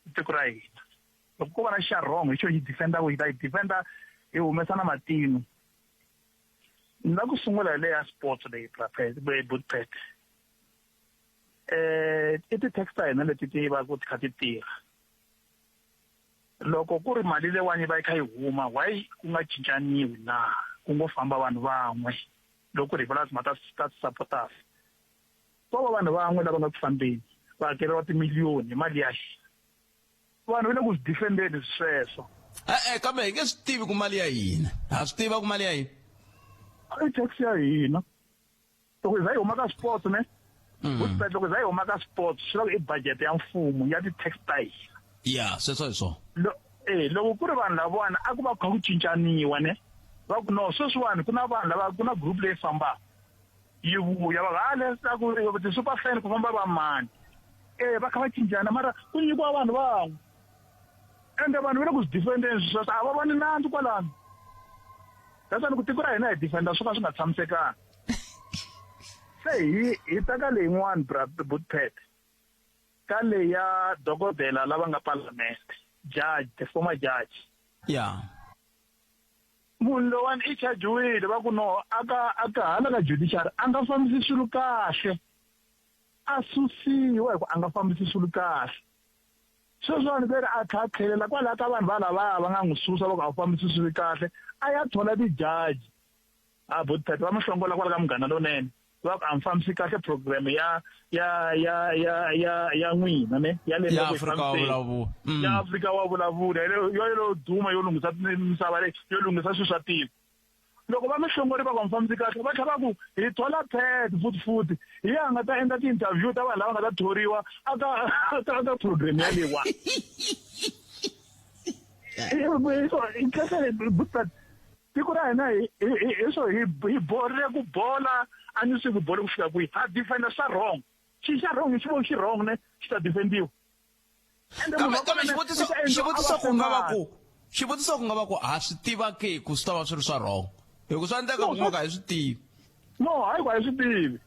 i tiko ra hina. Loko ko va na xa wrong hi xo hi defenda hi ta yi defenda hi humesa na matino. Ni la ku sungula hi leya sports leyi Bobcat, Bobcat. Eh i ti-tax ta hina leti ti va ku ti kha ti tirha. Loko ku ri mali leyiwani yi va yi kha yi huma why ku nga cincaniwi na ku ngo famba vanhu van'we loko ku ri hi vula timhaka ta ta supporters ko va vanhu van'we lava nga ku fambeni va hakeriwa timiliyoni hi mali ya hina vanhu va le ku swi defendeni sweswo e-e kambe hi nge swi tivi ku mali ya hina ha swi tiva ku mali ya hina i tax ya hina loko hi za hi huma ka sports ne mm. loko hi za hi huma ka sports swi loko i budget ya mfumo ya ti-tax ta hina ya sweswo hi swona eh loko ku ri vanhu lavawani a ku va kha ku cincaniwa ne va ku no sweswiwani ku na vanhu lava ku na group leyi fambaka yi vuya va ha leswaku ti-super fan ku famba va mani eh va kha va cincana mara ku nyikiwa vanhu van'we ende vanhu va le ku swi defendeni sweswo a va voni nandzu kwalano that's why ku tiko ra hina hi defenda swo ka swi nga tshamisekanga se hi hi ta ka leyin'wani bra Bootpad ka leyi ya dokodela lava nga palamende judge the former judge ya munhu lowani i chajiwile va ku no aka aka hala ka judiciary a nga fambisi swilo kahle a susiwa hi ku a nga fambisi swilo kahle sweswiwani ve ri a tlha a tlhelela kwalaya ka vanhu valavaya va nga n'wi susa va ku a wu fambisi swilo kahle a ya thola tijaji a Bootpad va mi hlongola kwala ka Munghana Lonene va ku a mi fambisi kahle program ya ya ya ya ya ya n'wina ne ya le ya Afrika wa vulavula ya Afrika wa vulavula yo yo duma yo lunghisa misava leyi yo lunghisa swilo swa tiko loko va mi hlongori va ku a mi fambisi kahle va tlhela va ku hi thola pad futhi futhi hi ya nga ta endla ti-interview ta vanhu lava nga ta thoriwa aka aka program yaleyiwa tiko ra hina hi swo hi hi borile ku bola a ni swi ku bole ku fika kwihi ha defenda swa wrong xi xa wrong xi vo xi wrong ne xi ta defendiwa kambe kambe xivutiso xivutiso ku nga va ku xivutiso ku nga va ku ha swi tiva ke ku swi ta va swi ri swa wrong hi ku swa endleka ku nga ka hi swi tivi no hayi ku a hi swi tivi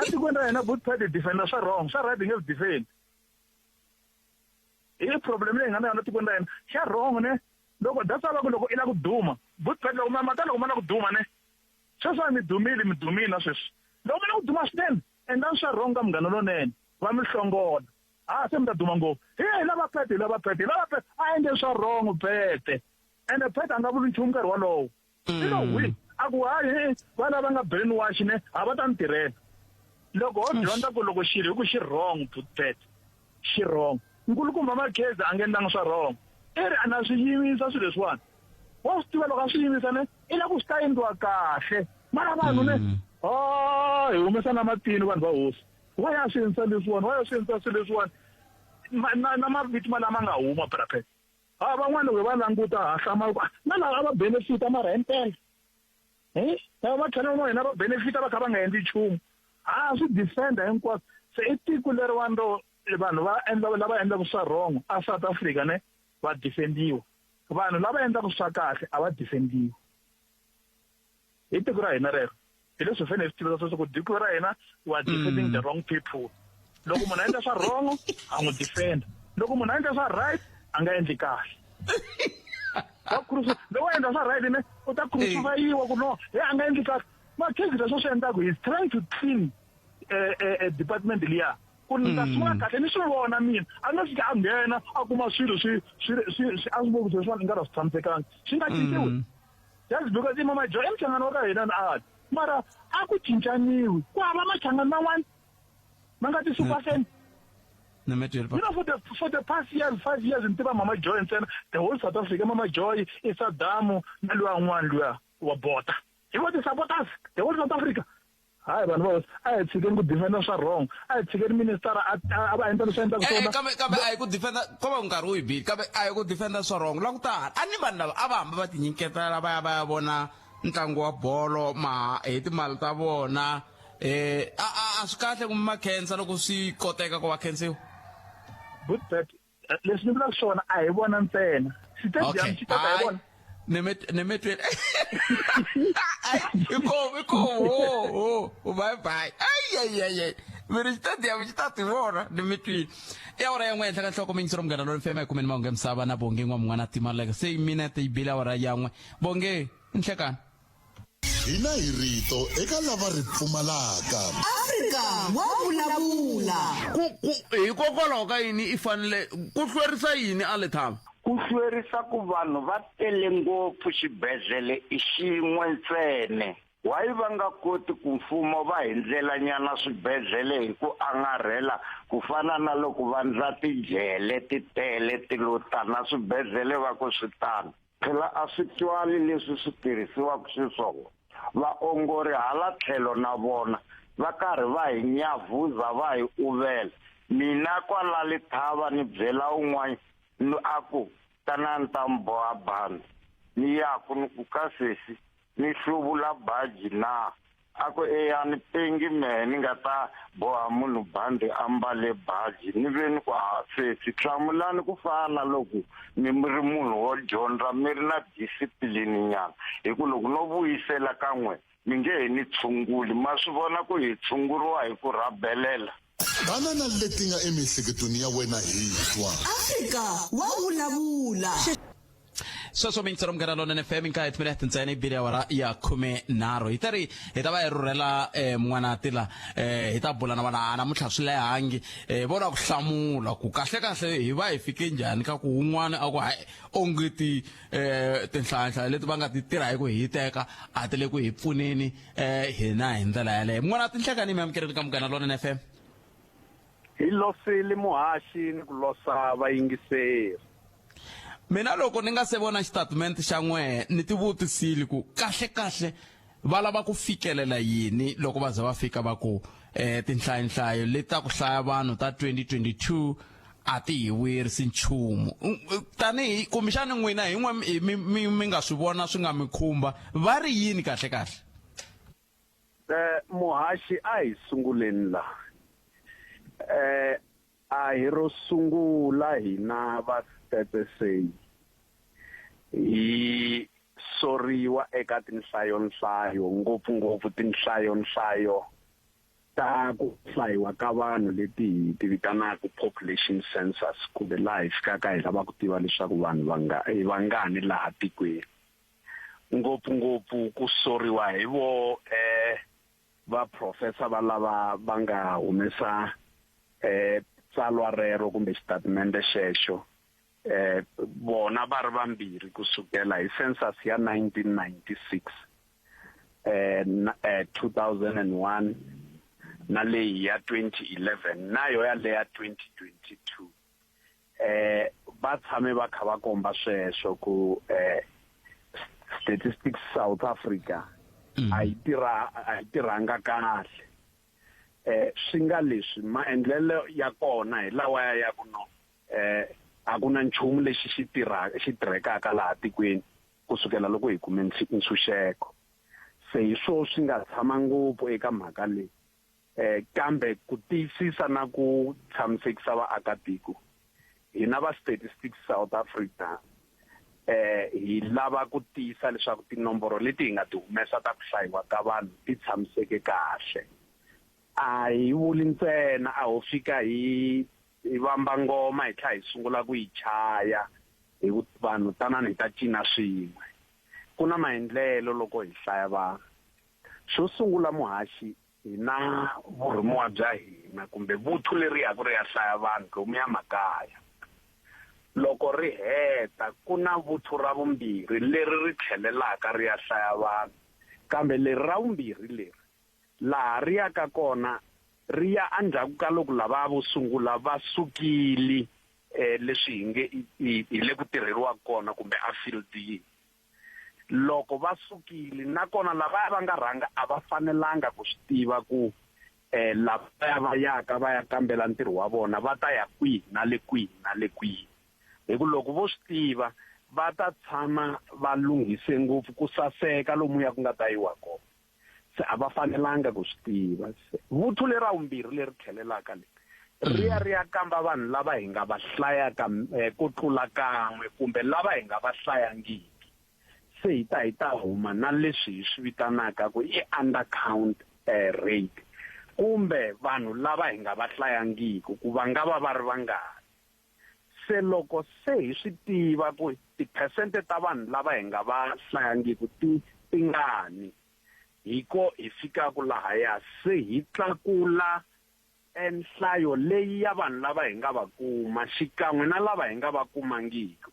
atikweni ra hina both side defenda swa wrong swa right hi nge swi defend i problem leyi nga na yona tikweni ra hina xa wrong ne loko that's why va ku loko i la ku duma bootpad loko mata loko ma la ku duma ne sweswi a mi dumile mi dumile na sweswi loko mi la ku duma swinene endlani swa wrong ka munghana lonene va mi hlongola ha se mi ta duma ngopfu he hi lava pete hi lava pete hi lava pete a endle swa wrong pete ende pete a nga vuli nchumu nkarhi wolowo i lo hwi a ku hayi va lava nga brain wash ne a va ta ni tirhela loko ho dyondza ku loko xilo hi ku xi wrong pet xi wrong nkulukumba Makhezi a nga endlanga swa wrong i ri a na swi yimisa swilo leswiwani wa swi tiva loko a swi yimisa ne i la ku swi ta endliwa kahle mara vanhu ne o hi humesa na matino vanhu va hosi wa ya swi endlisa leswiwani wa ya swi endlisa swilo leswiwani na na mavito ma lama nga huma brapet Ha van'wana loko hi va languta ha hlamala ku na lava a va benefita mara himpela he lava va tlhela na hina va benefita va kha va nga endli nchumu ha swi defender hinkwaswo Se i tiko leriwani ro vanhu va endla lava endlaka swa wrong a South Africa ne va defendiwa. Vanhu lava endlaka swa kahle a va defendiwi. Hi tiko ra hina rero. Hi leswi hi fanele hi swi tivisa sweswo ku tiko ra hina we are defending the wrong people. Loko munhu a endla swa wrong ha n'wi defend. Loko munhu a endla swa right a nga endli kahle. Va cruci loko a endla swa right ne u ta crucifyiwa ku no he a nga endli kahle. Makhegisa leswi a swi endlaka he is trying to clean eh, eh, eh, department liya ku ni ta sungula kahle ni swi vona mina a nga fika a nghena a kuma swilo swi swi swi swi a swi voku sweswiwani i nga ri a swi tshamisekanga swi nga cinciwi just because i mama joy i mhlangano wa ka hina ni ali mara a ku cincaniwi ku hava machangani man'wana ma nga ti-super fan You know, for the past years, 5 years, ni tiva Mama Joy ntsena, the whole South Africa, Mama Joy, i Saddam, na luya un'wana luya wa bota. Hi vo ti-supporters, the whole South Africa. Hayi vanhu va hosi, a hi tshikeni ku defender swa wrong, a hi tshikeni minister a a va endla leswi a endlaka Eh, swona. kambe kambe a hi ku defender ko va nkarhi wu hi bile kambe a hi ku defender swa wrong langutana a ni vanhu lava a va hamba va tinyiketela va ya va ya vona ntlangu wa bolo ma hi timali ta vona eh a a a swi kahle ku ma khensa loko swi koteka ku va khensiwa Good bet. Leswi ni vulaka swona a hi vona ntsena. Xitediyamu okay xi tata hi hayi vona. ni mi twile inkomu inkomu ho ho bye bye ay ay ay ay mi ri xitadiyamu xi ta ti vona ni mi twile i awara ya n'we henhla ka nhloko miyingiselo munghana loni fema ekumeni mahungu ya misava na bonge n'wamun'wana timaleka se minete yi bile awara ya n'we bonge nhlekani Hina hi rito eka lava ri pfumalaka. Afrika wa vulavula. Ku, ku, hikokwalaho ka yini i fanele ku hlwerisa yini a Lethaba? Ku hlwerisa ku vanhu va tele ngopfu xibedhlele i xin'we ntsene. Why va nga koti ku mfumo va hi ndlelanyana swibedhlele hi ku angarhela ku fana na loko va ndla tijele ti tele ti lo tana swibedhlele va ku swi tano. Phela a swi twali leswi swi tirhisiwaka xiswona. Vaongori hala tlhelo na vona va karhi va hi nyavhuza va hi uvela. Mina kwala Lethaba ni byela un'wana a ku, Tana ni ta mi boha bandi. Ni yaku ni ku ka sesi, ni hluvula baji na? A ku, Eya, ni pengi mehe ni nga ta boha munhu bandi a mbale baji. Ni ve ni ku, Ha, sesi, hlamulani ku fana na loko mi ri munhu wo dyondza, mi ri na disipilini nyana, hi ku loko no vuyisela ka n'we, mi nge he ni tshunguli. Ma swi vona ku hi tshunguriwa hi ku rhabelela? Tana na leti nga emiehleketweni ya wena hi twa. Afrika wa vulavula. Sweswo mi yingisela Munghana Lonene FM nkaye timinete ntsena yi bile awara ya 13 hi ta ri hi ta va hi rhurhela um n'wanati la um hi ta bula na vana namuntlha swi lehangi um vo lava ku hlamula ku kahle kahle hi va hi fike njhani ka ku wun'wana a ku hayi onge ti um tinhlayanhlaya leti va nga ti tirha hi ku hiteka a ti le ku hi pfuneni um hina hi ndlela yaleyo n'wanati nhlekani mi amukeleni ka Munghana Lonene FM. Hi losile muhaxi ni ku losa vayingiseri. Mina loko ni nga se vona xitatimende xa n'wehe ni tivutisile ku kahle-kahle va lava ku fikelela yini loko va za va fika va ku eh, tinhlayonhlayo leti ta ku hlaya vanhu ta 2022 a ti hi vuyerisi nchumu. Tanihi kumbexani n'wina hi n'we mi, mi, mi nga swi vona swi nga mi khumba, va ri yini kahle-kahle? Eh, muhaxi a hi sunguleni la. Eh, a hi ro sungula hina va Stats SA hi soriwa eka tinhlayonhlayo, ngopfungopfu tinhlayonhlayo ta ku hlayiwa ka vanhu leti hi ti vitanaka population census, kumbe laha hi fikaka hi lava ku tiva leswaku vanhu va nga i vangani laha tikweni. Ngopfu-ngopfu ku soriwa hi vo eh va professor va lava va nga humesa eh tsalwa rero kumbe xitatimende xexo eh vona va ri vambirhi ku sukela hi census ya 1996 eh na eh 2001 na leyi ya 2011 na yo ya leya 2022 eh va tshame va kha va komba sweswo ku eh Statistics South Africa a yi tirha a yi tirhanga kahle eh swi nga leswi maendlelo ya kona hi lawa ya ku no eh a ku na nchumu lexi xi tirha xi tirhekaka laha tikweni kusukela loko hi kume ntshunxeko se hi swo swi nga tshama ngopfu eka mhaka leyi. Kambe ku tiyisisa na ku tshamisekisa vaakatiko, hina va Statistics South Africa hi lava ku tiyisa leswaku tinomboro leti hi nga ti humesa ta ku hlayiwa ka vanhu ti tshamiseke kahle. A hi vuli ntsena a ho fika hi hi vamba ngoma hi tlhela hi sungula ku yi chaya hi ku vanhu tanani hi ta cina swin'we. Ku na maendlelo loko hi hlaya vanhu. Xo sungula muhaxi hi na vurhumiwa bya hina kumbe vuthu leri yaka ri ya hlaya vanhu lomuya makaya. Loko ri heta ku na vuthu ra vumbirhi leri ri tlhelelaka ri ya hlaya vanhu, kambe leri ra vumbirhi leri laha ri yaka kona ri ya endzhaku ka loko lavaya vo sungula va sukile leswi hi nge hi le ku tirheriwaka kona kumbe efieldini. Loko va sukile, nakona lavaya va nga rhanga a va fanelanga ku swi tiva ku lavaya va yaka va ya kambela ntirho wa vona va ta ya kwihi na le kwihi na le kwihi. Hi ku loko vo swi tiva va ta tshama va lunghise ngopfu ku saseka lomuya ku nga ta yiwa kona. Se a va fanelanga ku swi tiva. Se vuthu lera vumbirhi leri tlhelelaka leri ri ya ri ya kamba vanhu lava hi nga va hlayaka ku tlula kan'we kumbe lava hi nga va hlayangiki. Se hi ta hi ta huma na leswi hi swi vitanaka ku i undercount rate kumbe vanhu lava hi nga va hlayangiki ku va nga va va ri vangani. Se loko se hi swi tiva ku tiphesente ta vanhu lava hi nga va hlayangiki ti tingani, hi ko hi fikaka lahaya se hi tlakula nhlayo leyi ya vanhu lava hi nga va kuma xikan'we na lava hi nga va kumangiki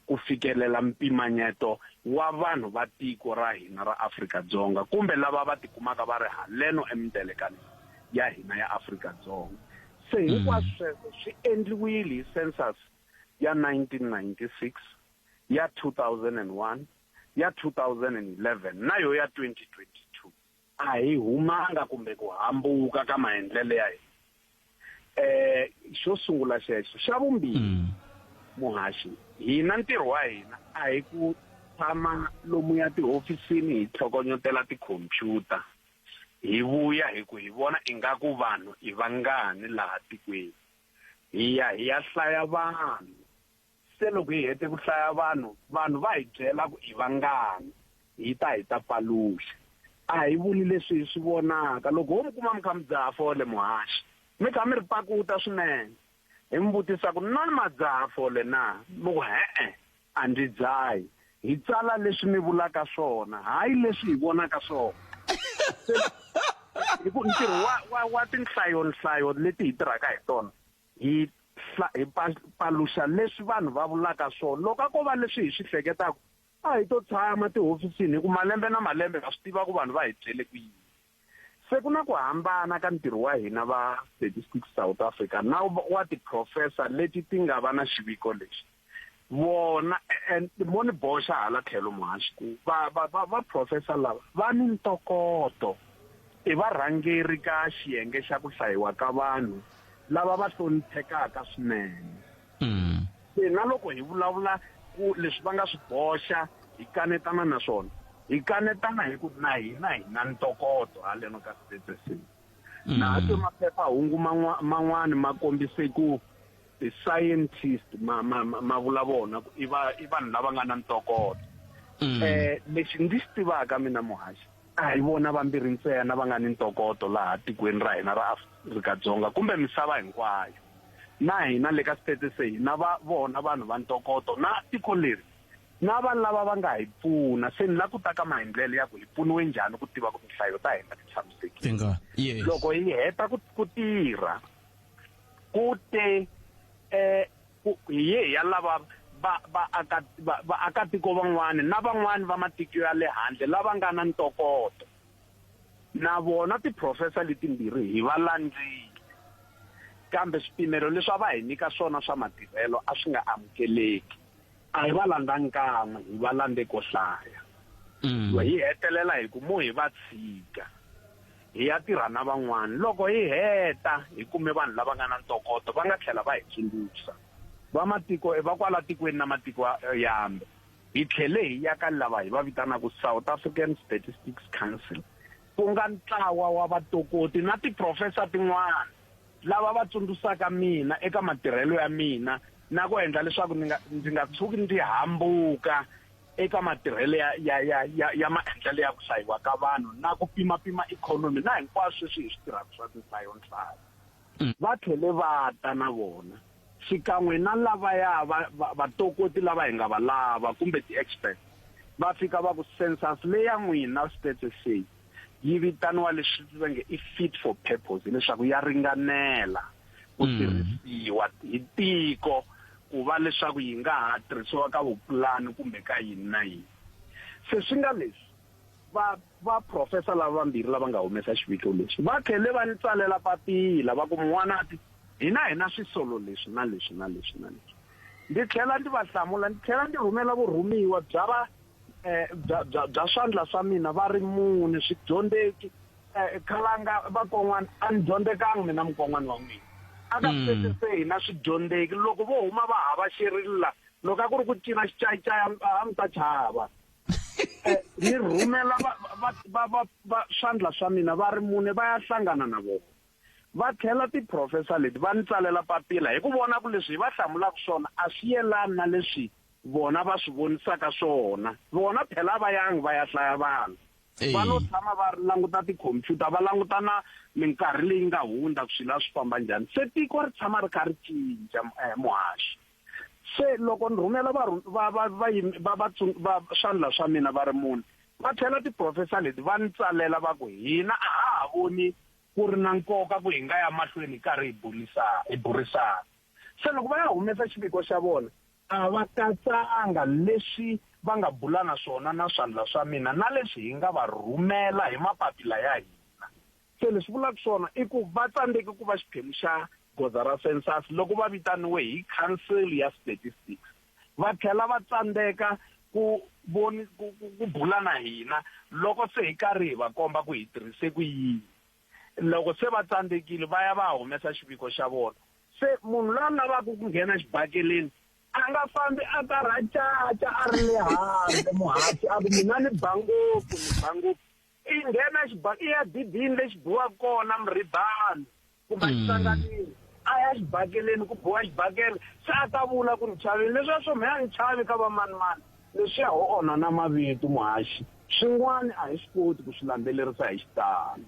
ku fikelela mpimanyeto wa vanhu va tiko ra hina ra Afrika-Dzonga kumbe lava va tikumaka va ri haleno emindelekaneni ya hina ya Afrika-Dzonga. Se hinkwaswo sweswo swi endliwile hi census ya 1996, ya 2001, ya 2011 na yo ya 2022. A hi humanga kumbe ku hambuka ka maendlelo ya hina. Xo sungula xexo. Xa vumbirhi, muhaxi, hina ntirho wa hina a hi ku tshama lomuya tihofisini hi tlhokonyotela tikhomphyuta hi vuya hi ku hi vona ingaku vanhu i vangani laha tikweni. Hi ya hi ya hlaya vanhu. Se loko hi hete ku hlaya vanhu, vanhu va hi byela ku i vangani, hi ta hi ta paluxa. A hi vuli leswi hi swi vonaka. Loko ho mi kuma mi kha mi dzaha fole muhaxi, mi kha mi ri pakuta swinene, hi mi vutisa ku na ma dzaha fole na? Mi ku he-e, a ndzi dzahi. Hi tsala leswi mi vulaka swona, hayi leswi hi vonaka swona. Se hi ku ntirho wa, wa, wa tinhlayo-nhlayo leti hi tirhaka hi tona, hi hi paluxa leswi vanhu va vulaka swona. Loko a ko va leswi hi swi hleketaka, a hi to tshama tihofisini hi ku malembe na malembe ha swi tiva ku vanhu va hi byele ku yini. Se ku na ku hambana ka ntirho wa hina va Statistics South Africa na wa tiphurofesa leti ti nga va na xiviko lexi. Vona, mo ni boxa hala tlhelo muhaxi ku va va va va professor lava va ni ntokoto, i varhangeri ka xiyenge xa ku hlayiwa ka vanhu lava va hloniphekaka swinene. Se na loko hi vulavula ku leswi va nga swi boxa hi kanetana na swona, hi kanetana hi ku na hina hi na ntokoto haleno ka Stats SA. Na ha twe maphephahungu man'wani ma kombise ku ti-scientist ma ma ma vula vona ku i va i vanhu lava nga na ntokoto. Lexi ndzi xi tivaka mina muhaxi, a hi vona vambirhi ntsena va nga ni ntokoto laha tikweni ra hina ra Afrika-Dzonga kumbe misava hinkwayo. Na hina le ka Stats SA hi na va vona vanhu va ntokoto na tiko leri na va lava va nga hi pfuna. Se ni la ku ta ka maendlelo ya ku hi pfuniwe njhani ku tiva ku tinhlayo ta hina ti tshamisekile. Tinga, yes. Loko hi heta ku tirha ku te ku hi ye hi ya lava va va aka va vaakatiko van'wani na van'wani va matiko ya le handle lava nga na ntokoto. Na vona tiphurofesa letimbirhi hi va landzile. Kambe swipimelo leswi a va hi nyika swona swa matirhelo a swi nga amukeleki. A hi va landzangi kan'we, hi va landze ko hlaya. Hi hetelela hi ku mo hi va tshika hi ya tirha na van'wana. Loko hi heta hi kume vanhu lava nga na ntokoto va nga tlhela va hi tsundzuxa. Va matiko, va kwala tikweni na matiko yambe. Hi tlhele hi ya ka lava hi va vitanaka South African Statistics Council. Ku nga ntlawa wa vatokoti na tiprofesa tin'wana lava va tsundzuxaka mina eka matirhelo ya mina na ku endla leswaku ni nga, ndzi nga tshuki ndzi hambuka eka matirhelo ya, ya, ya, ya, ya maendlelo ya ku hlayiwa ka vanhu na ku pima-pima ikhonomi na hinkwaswo leswi hi swi tirhaka swa tinhlayo-nhlayo. Va tlhele va ta na vona, xikan'we na lavaya va, va, vatokoti lava hi nga va lava, kumbe ti-experts, va fika va ku, Census leya n'wina, Stats SA, yi vitaniwa leswi va nge i fit for purpose, hileswaku ya ringanela ku tirhisiwa hi tiko ku va leswaku yi nga ha tirhisiwa ka vupulani kumbe ka yini na yini. Se swi nga leswi, va va professor lava vambirhi lava nga humesa xiviko lexi va tlhele va ni tsalela papila va ku n'wanati hina hi na swisolo leswi na leswi na leswi na leswi ndzi tlhela ndzi va hlamula ndzi tlhela ndzi rhumela vurhumiwa bya va eh, bya bya bya swandla swa mina va ri mune swidyondzeki eh, khalanga vakon'wana a ni dyondzekanga mina mukon'wana wa n'wina a ka se hina swidyondzeki loko vo huma va hava xerila loko a ku ri ku cina xicayicayi a mi ta chava eh, ni rhumela va va va va va swandla swa mina va ri mune va ya hlangana na vona va tlhela tiprofesa leti va ni tsalela papila hi ku vona ku leswi hi va hlamulaka swona a swi yelani na leswi vona va swi vonisaka swona vona phela va yangi va ya hlaya vanhu va lo tshama va languta tikhompyuta va languta na minkarhi leyi nga hundza ku swilo a swi famba njhani se tiko ri tshama ri kha ri cinca eh, muhaxi Se loko ni rhumela va va va va va va va swandla swa mina va ri mune, va tlhela tiprofesa leti va ni tsalela va ku, Hina a ha ha voni ku ri na nkoka ku hi nga ya mahlweni hi karhi hi bulisa hi burisana. Se loko va ya humesa xiviko xa vona, a va katsanga leswi va nga bula na swona na swandla swa mina na leswi hi nga va rhumela hi mapapila ya hina. Se leswi vulaka swona i ku va tsandzeke ku va xiphemu xa goza ra census loko va vitaniwe hi Council ya Statistics. Va tlhela va tsandzeka ku voni ku, ku, ku bula na hina loko se hi karhi hi va komba ku hi tirhise ku yini. Loko se va tsandzekile va ya va ya humesa xiviko xa vona. Se munhu loyi a lavaka ku nghena xibakeleni a nga fambi a karhacaca a ri le handle muhaxi a ku mina ni ba ngopfu ni ba ngopfu. I nghena xiba i ya dibini lexi biwaka kona murhibani kumbe exitsanganini a ya xibakeleni ku biwa xibakele se a ta vula ku ni chavile leswiya swo mhe a ni chavi ka va manimani leswiya ho onha na mavito muhaxi swin'wana a hi swi koti ku swi landzelerisa hi xitalo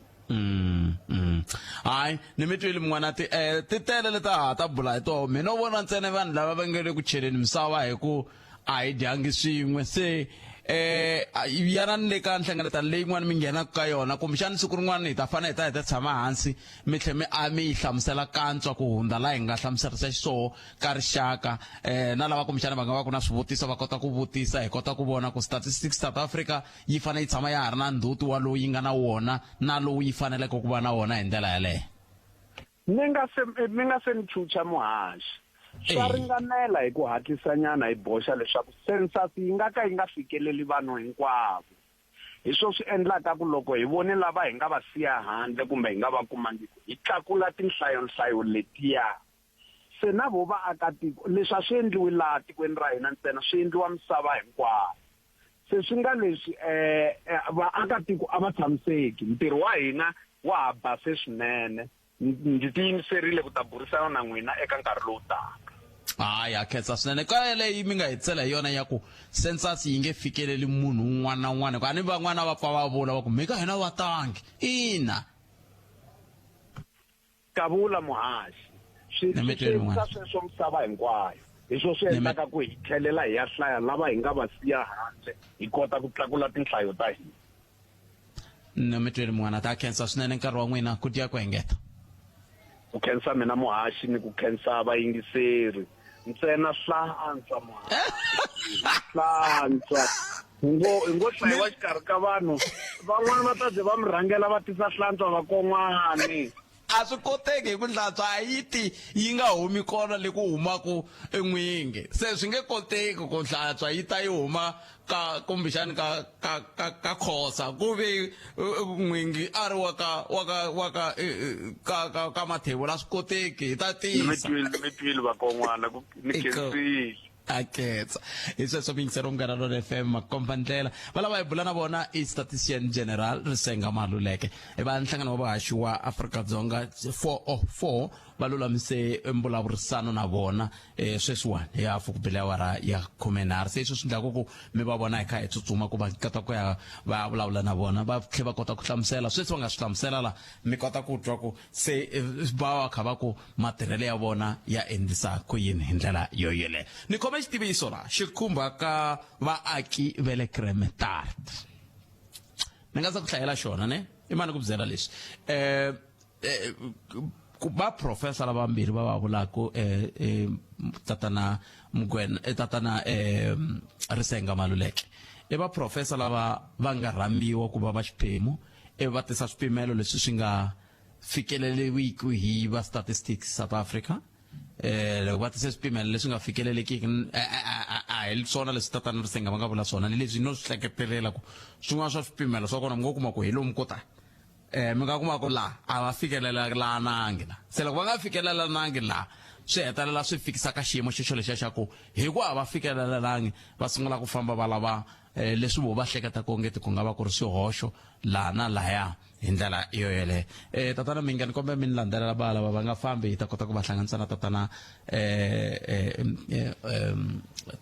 Hayi ni mi twile mun'wana ti eh, ti tele leta ha ta bula hi toho mina no vona ntsena vanhu lava va nge le ku cheleni misava hi ku a hi dyangi swin'we se eh yana ni le ka nhlengeletano leyin'wana mi nghenaka ka yona kumbexani siku rin'wana hi ta fanele hi ta hi ta tshama hansi mi tlhe mi a mi yi hlamusela kantswa ku hundza laha hi nga hlamuserisa xiswoho ka rixaka eh na lava kumbexana va nga va ku na swivutiso va kota ku vutisa hi kota ku vona ku Statistics South Africa yi fanele yi tshama ya ha ri na ndzhuti wa lowu yi nga na wona na lowu yi faneleke ku va na wona hi ndlela yaleyo. Mi nga se mi nga se ni chucha muhaxi. Swa ringanela hi ku hatlisanyana hi boxa leswaku census yi nga ka yi nga fikeleli vanhu hinkwavo. Hi swo swi endlaka ku loko hi vone lava hi nga va siya handle kumbe hi nga va kumangiki, hi tlakula tinhlayo-nhlayo letiya. Se na vo vaaka-tiko, leswi a swi endliwi laha tikweni ra hina ntsena, swi endliwa misava hinkwayo. Se swi nga leswi, vaaka-tiko a va tshamiseki. Ntirho wa hina wa ha base swinene. Ndzi tiyimiserile ku ta burisana na n'wina eka nkarhi lowu taka. Hayi, ha khensa swinene. Ka yaleyi mi nga hi tsela hi yona ya ku census yi nge fikeleli munhu un'wana na un'wana, hikuva a ni van'wana va pfa va vula va ku mhika hina va tangi. Ina. Kavula muhaxi, swi Ni mi swi twile n'wana. endlisa sweswo misava hinkwayo. Hi swo swi endlaka ku hi tlhelela hi ya hlaya lava hi nga va siya handle, hi kota ku tlakula tinhlayo ta hina. Ni mi twile munghana, ta khensa swinene nkarhi wa n'wina ku dya ku engeta. Ku khensa mina muhaxi ni ku khensa vayingiseri. Ntsena hlantswa muhaxi, hlantswa. Hi ngo hi ngo hlayiwa xikarhi ka vanhu, van'wana va ta ze va mi rhangela va tisa hlantswa vakon'wani. A swi koteki hi ku hlantswa a yi ti yi nga humi kona le ku humaku n'wingi se swi nge koteki ku hlantswa yi ta yi huma ka kumbexani ka ka ka ka khosa ku ve n'wingi a ri wa ka wa ka wa ka ka ka ka mathebula a swi koteki hi ta Ni mi tisa twile ni mi twile vakon'wana ku ni Eka- khensile. A ketsa hi sweswo miyingiselo Munghana Lona FM makomba ndlela va lava hi bula na vona i statistician general Risenga Maluleke i va nhlangano wa vahaxi wa Afrika-Dzonga 404 va lulamise mbulavurisano na vona eh, sweswiwani hi hafu ku bile awara ya 13 se sweswi endlaku ku mi va vona hi kha hi tsutsuma ku va kota ku ya va vulavula na vona va tlhe va kota ku hlamusela sweswi va nga swi hlamusela la mi kota ku twa ku se eh, va va kha va ku matirhelo ya vona ya endlisa ku yini hi ndlela yo yeleyo ni khome xitiviso la xi khumbaka vaaki va le Kremetart ni nga za ku hlayela xona ne i mani ku byela leswi eh, eh ku va professor lavambirhi va va vulaka eh, eh tatana Mugwena eh, tatana eh Risenga Maluleke i va professor lava va nga rhambiwa ku va va xiphemu ivi va tisa swipimelo leswi swi nga fikeleriwiki hi va Statistics South Africa eh loko va tise swipimelo leswi nga fikelelekiki a hi swona leswi tatana Risenga va nga vula swona ni leswi no swi hleketelela ku swin'wana swa swipimelo swa kona mi ngo kuma ku hi lomu ko ta eh mi nga kuma ku la a va fikelelanangi la se loko va nga fikelelanangi la swi hetelela swi fikisa ka xiyimo xexo lexiya xa ku hi ku a va fikelelangi va sungula ku famba va lava eh, leswi vo va hleketaka ongeti ku nga va ku ri swihoxo laha na lahaya hi ndlela yo yeleyo eh, tatana minga ni kombela mi ni landzelela va lava va nga fambi hi ta kota ku va hlanganisa na tatana eh, eh, eh, eh,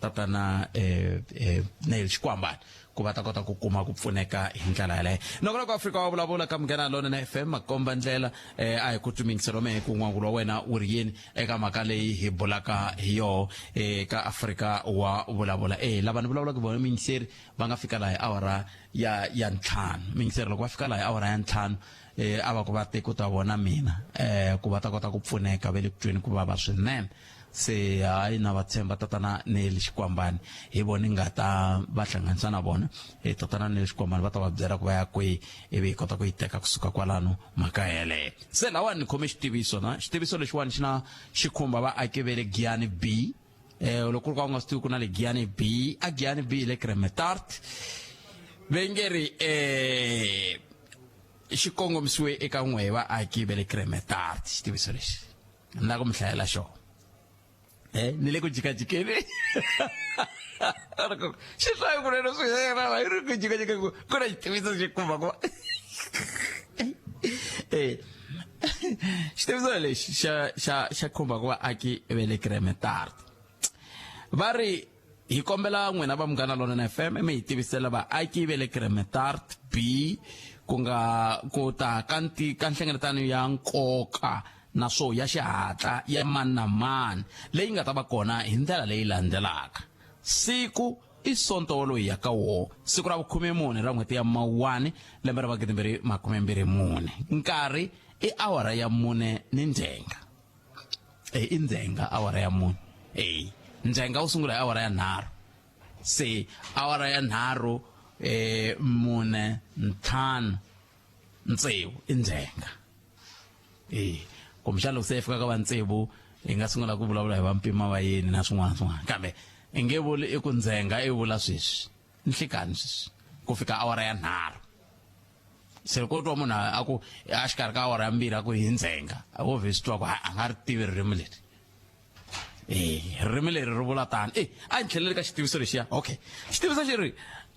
tatana eh, eh, Neil Xikwambana ku va ta kota ku kuma ku pfuneka hi ndlela yaleyo nongonoko Afrika wa vulavula ka Munghana Lonene FM makomba ndlela eh, a hi ku twimingiselo mehe ku n'wangulo wa wena wu ri yini eka mhaka leyi hi bulaka hi yoho eka Afrika wa vulavula eh lava ni vulavulaka vona miyingiseri va nga fika laha hi awara ya ya ntlhanu miyingiseri loko va fika laha hi awara ya ntlhanu eh a va ku va te ku ta vona mina eh ku va ta kota ku pfuneka ve le ku tweni ku vava swinene se hayi na va tshemba tatana Neil Xikwambani hi vona nga ta va hlanganisa na vona eh tatana Neil Xikwambani va ta va byela ku va ya kwihi ivi hi kota ku yi teka kusuka kwalano mhaka yeleyo se lawani ni khome xitiviso na xitiviso lexiwani xi na xi khumba vaaki ve le Giyani B eh loko ku ri ka u nga swi tivi ku na le Giyani B a Giyani B hi le Kremetart ve nge ri eh xi kongomisiwe eka n'we vaaki ve le Kremetart xitiviso lexi ni lava ku mi hlayela xona eh ni le ku jikajikeni xi hlayi kunene swi hela yi ri ku jikajika ku ku na xitiviso xi khumba ku eh xitiviso lexi xa xa xa khumba ku vaaki va le Kremetart va ri hi kombela n'wina va Munghana Lonene FM mi hi tivisela vaaki va le Kremetart B ku nga ku ta ka nti ka nhlengeletano ya nkoka naswo ya xihatla ya mani na mani leyi nga ta va kona hi ndlela leyi landzelaka siku i sonto loyi ya ka wo siku ra vukhumemune ra n'hweti ya mawuwani lembe ra magidimbirhi makumembirhi mune nkarhi i awara ya mune ni ndzhenga e i ndzhenga awara ya mune e ndzhenga wu sungula hi awara ya nharhu se awara ya nharhu eh mune ntlhanu ntsevu i ndzhenga e kumbexana loko se hi fika ka va ntsevu hi nga sungula ku vulavula hi va mpima va yini na swin'wana swin'wana kambe i nge vuli i ku ndzhenga i vula sweswi nhlikani sweswi ku fika awara ya nharhu se loko u twa munhu a ku a xikarhi ka awara ya mbirhi a ku hi ndzhenga wo vhe swi twa ku a nga ri tivi ririmi leri e ririmi leri ri vula tani e a ni tlheleli ka xitiviso lexiya okay xitiviso xi ri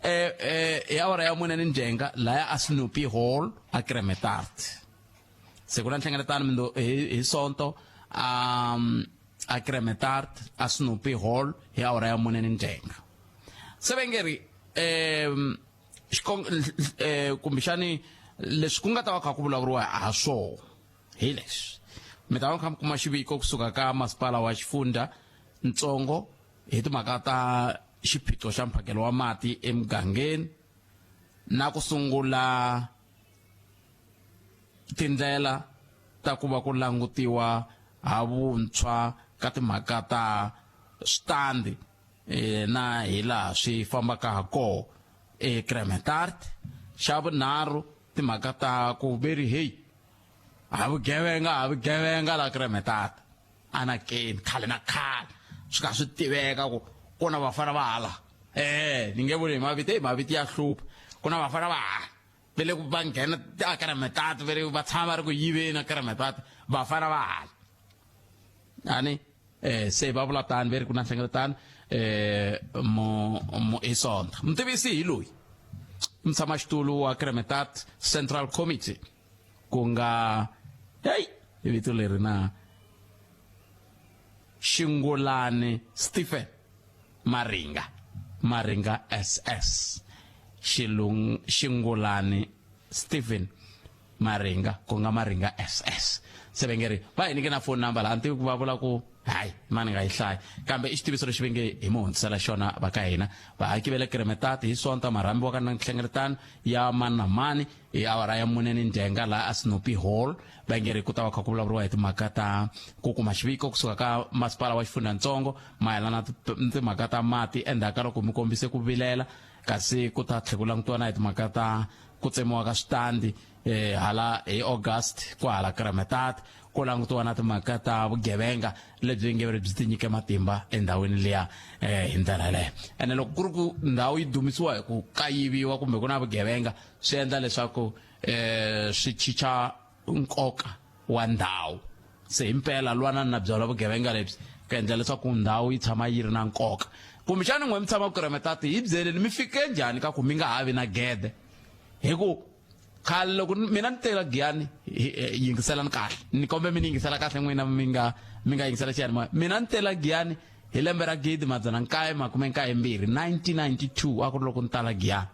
eh eh hi awara ya mune ni ndzhenga laya a Snoopy Hall a Kremetart se ku na nhlengeletano mindo hi hi sonto um a Kremetart a Snoopy Hall hi awara ya mune ni ndzhenga se va nge ri um eh, kumbexani leswi ku nga ta va kha ku vulavuriwa ha swona hi leswi mi ta va kha mi kuma xiviko kusuka ka masipala wa xifundza ntsongo hi timhaka ta xiphiqo xa mphakelo wa mati emugangeni na ku sungula tindlela ta ku va ku langutiwa ha vuntshwa ka timhaka ta switandi eh, na hi laha swi fambaka ha koho eKremetart xa vunharhu timhaka ta ku veri hey ha vugevenga ha vugevenga la Kremetart anakeni khale na khale swi ka swi tiveka ku ku na vafana va hala eh ni nge vuli hi mavito hey mavito ya hlupha ku na vafana va hala ve le ku va nghena a Kremetart ve le va tshama va ri ku yiveni a Kremetart vafana va hala ani eh se va vula tani ve ri ku na nhlengeletano eh mo mo hi Sonta. Mutivisi hi loyi mutshamaxitulu wa Kremetat Central Committee ku nga hey vito leri na Xingulani Stephen Maringa Maringa SS Xilung Xingulani Stephen Maringa ku nga Maringa SS se va nge ri va hi nyike na phone number laha ni tivi ku va vula ku hayi mani nga yi hlayi kambe i xitiviso lexi va nge hi mi hundzisela xona va ka hina vaaki va le Kremetati hi Sonta ma rhambiwa ka na nhlengeletano ya mani na mani hi awara ya mune ni ndzhenga laha a Snoopy Hall va nge ri ku ta va kha ku vulavuriwa hi timhaka ta ku kuma xiviko kusuka ka masipala wa xifundzhantsongo mayelana na timhaka ta mati endzhaku ka loko mi kombise ku vilela kasi ku ta tlhela ku langutiwa na hi timhaka ta ku tsemiwa ka switandi eh, hala hi August kwahala Kremetat ku langutiwa na timhaka ta vugevenga lebyi nge byi tinyike matimba endhawini liya eh, hi ndlela yaleyo ene loko ku ri ku ndhawu yi dumisiwa hi ku kayiviwa kumbe ku na vugevenga swi endla leswaku eh, swi chicha nkoka wa ndhawu se himpela lwanani na byona vugevenga lebyi ku endla leswaku ndhawu yi tshama yi ri na nkoka kumbexani n'we mi tshama ku Kremetati hi byeleni mi fike njhani ka ku mi nga ha vi na gede hi ku khale loko mina ni tela Giyani yingiselani kahle ni kombe mi ni yingisela kahle n'wina mi nga mi nga yingisela xiyanimoya mina ni tela Giyani hi lembe ra 1992 1992 a ku ri loko ni tala Giyani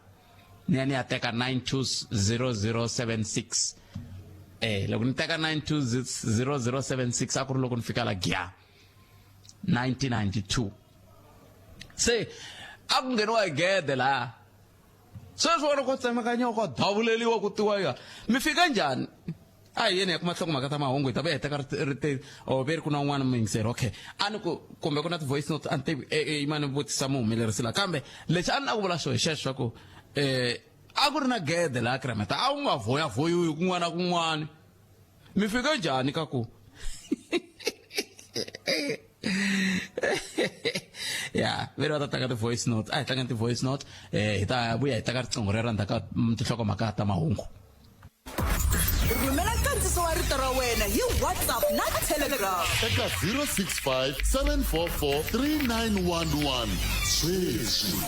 ni ya ni ya teka 920076 eh loko ni teka 920076 a ku ri loko ni fika la Giyani 1992 se a ku ngheniwa hi gede laha sweswi wona ko tsemakanya ko davuleliwa ku tiwa ya mi fika njhani a hi yeni ya kuma nhlokomhaka ta mahungu hi ta vuya hi teka ri o ve ri ku na un'wana muyingiseri okay a ni ku kumbe ku na ti-voice note a ni tivi yimani vutisa muhumelerisi la kambe lexi a ni na ku vula xo hi xexo swa ku um a ku ri na gede laha Kremeta a wu nga voyavoyiwi kun'wana na kun'wana mi fike njhani ka ku ya veri va ta tlanga ti-voice note a hi tlanga ti-voice note um hi ta vuya hi teka riqingho rero ndzhaku ka tinhlokomhaka ta mahungu Rhumela nkandziso wa rito ra wena hi WhatsApp na Telegram. Eka 065 744 3911 sweswi.